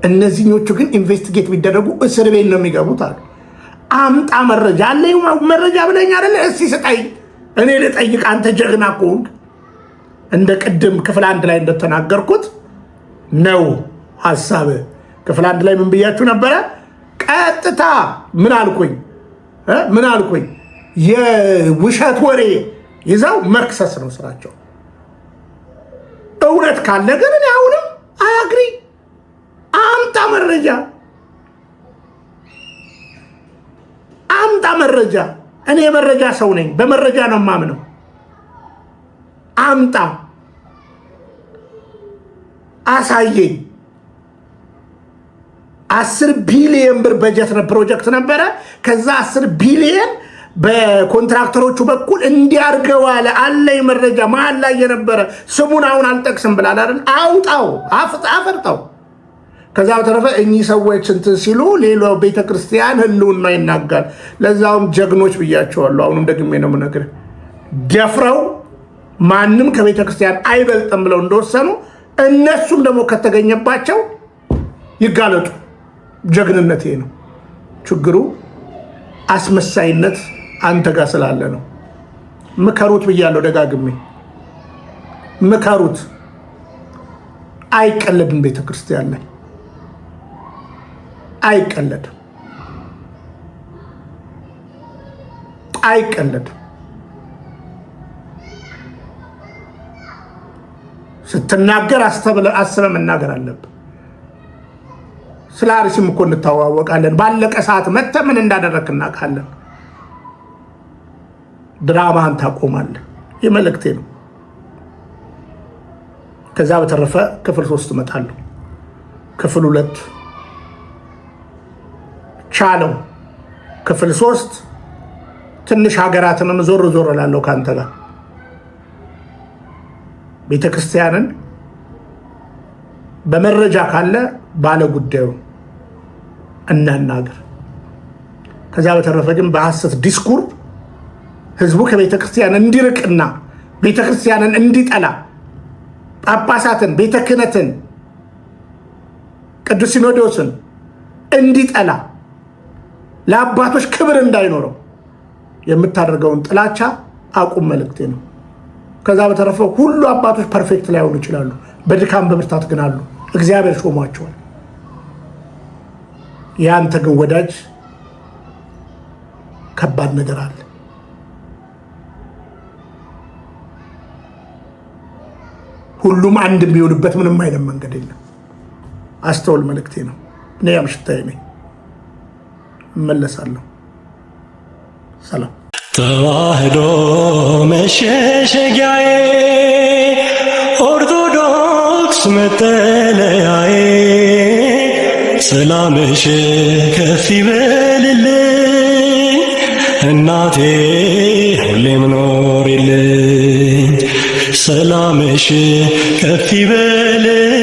እነዚህኞቹ ግን investigate ቢደረጉ እስር ቤት ነው የሚገቡት አሉ። አምጣ መረጃ አለ መረጃ ብለኝ አይደለ? እስቲ ስጠኝ፣ እኔ ልጠይቅ። አንተ ጀግና ከሆንክ እንደ ቅድም ክፍል አንድ ላይ እንደተናገርኩት ነው ሀሳብ። ክፍል አንድ ላይ ምን ብያችሁ ነበረ? ቀጥታ ምን አልኩኝ? ምን አልኩኝ? የውሸት ወሬ ይዘው መክሰስ ነው ስራቸው። እውነት ካለ ግን እኔ አሁንም I agree፣ አምጣ መረጃ፣ አምጣ መረጃ። እኔ የመረጃ ሰው ነኝ፣ በመረጃ ነው የማምነው። አምጣ፣ አሳየኝ። 10 ቢሊየን ብር በጀት ፕሮጀክት ነበረ። ከዛ 10 ቢሊየን በኮንትራክተሮቹ በኩል እንዲያርገዋል አለኝ መረጃ። መሀል ላይ የነበረ ስሙን አሁን አልጠቅስም ብላል አይደል? አውጣው፣ አፈርጣው። ከዛ በተረፈ እኚህ ሰዎች እንትን ሲሉ ሌላው ቤተክርስቲያን ህልውና ይናጋል። ለዛውም ጀግኖች ብያቸዋለሁ። አሁንም ደግሜ ነው የምነግርህ፣ ደፍረው ማንም ከቤተክርስቲያን አይበልጥም ብለው እንደወሰኑ እነሱም ደግሞ ከተገኘባቸው ይጋለጡ። ጀግንነት ይሄ ነው። ችግሩ አስመሳይነት አንተ ጋር ስላለ ነው። ምከሩት ብያለሁ ደጋግሜ፣ ምከሩት። አይቀለድም፣ ቤተክርስቲያን ላይ አይቀለድም፣ አይቀለድም። ስትናገር አስበህ መናገር አለብህ። ስለ አርሲም እኮ እንተዋወቃለን። ባለቀ ሰዓት መተህ ምን እንዳደረግክ እናውቃለን። ድራማህን ታቆማለህ። ይህ መልእክቴ ነው። ከዛ በተረፈ ክፍል 3 እመጣለሁ። ክፍል 2 ቻለው። ክፍል 3 ትንሽ ሀገራትንም ዞር ዞር እላለሁ ከአንተ ጋር። ቤተክርስቲያንን በመረጃ ካለ ባለ ጉዳዩ እናናገር። ከዛ በተረፈ ግን በሐሰት ዲስኩር ህዝቡ ከቤተክርስቲያን እንዲርቅና ቤተክርስቲያንን እንዲጠላ ጳጳሳትን፣ ቤተ ክህነትን፣ ቅዱስ ሲኖዶስን እንዲጠላ፣ ለአባቶች ክብር እንዳይኖረው የምታደርገውን ጥላቻ አቁም፣ መልእክቴ ነው። ከዛ በተረፈ ሁሉ አባቶች perfect ላይሆኑ ይችላሉ። በድካም በብርታት ግን አሉ። እግዚአብሔር ሾሟቸዋል። የአንተ ግን ወዳጅ ከባድ ነገር አለ። ሁሉም አንድ የሚሆንበት ምንም አይነት መንገድ የለም። አስተውል፣ መልእክቴ ነው። እኔ አምሽታዬ ነኝ፣ እመለሳለሁ። ሰላም። ተዋህዶ መሸሸጊያዬ፣ ኦርቶዶክስ መጠለያዬ፣ ሰላምሽ ከፍ ይበልልኝ እናቴ፣ ሁሌም ኖሪልኝ፣ ሰላምሽ ከፍ ይበልልኝ።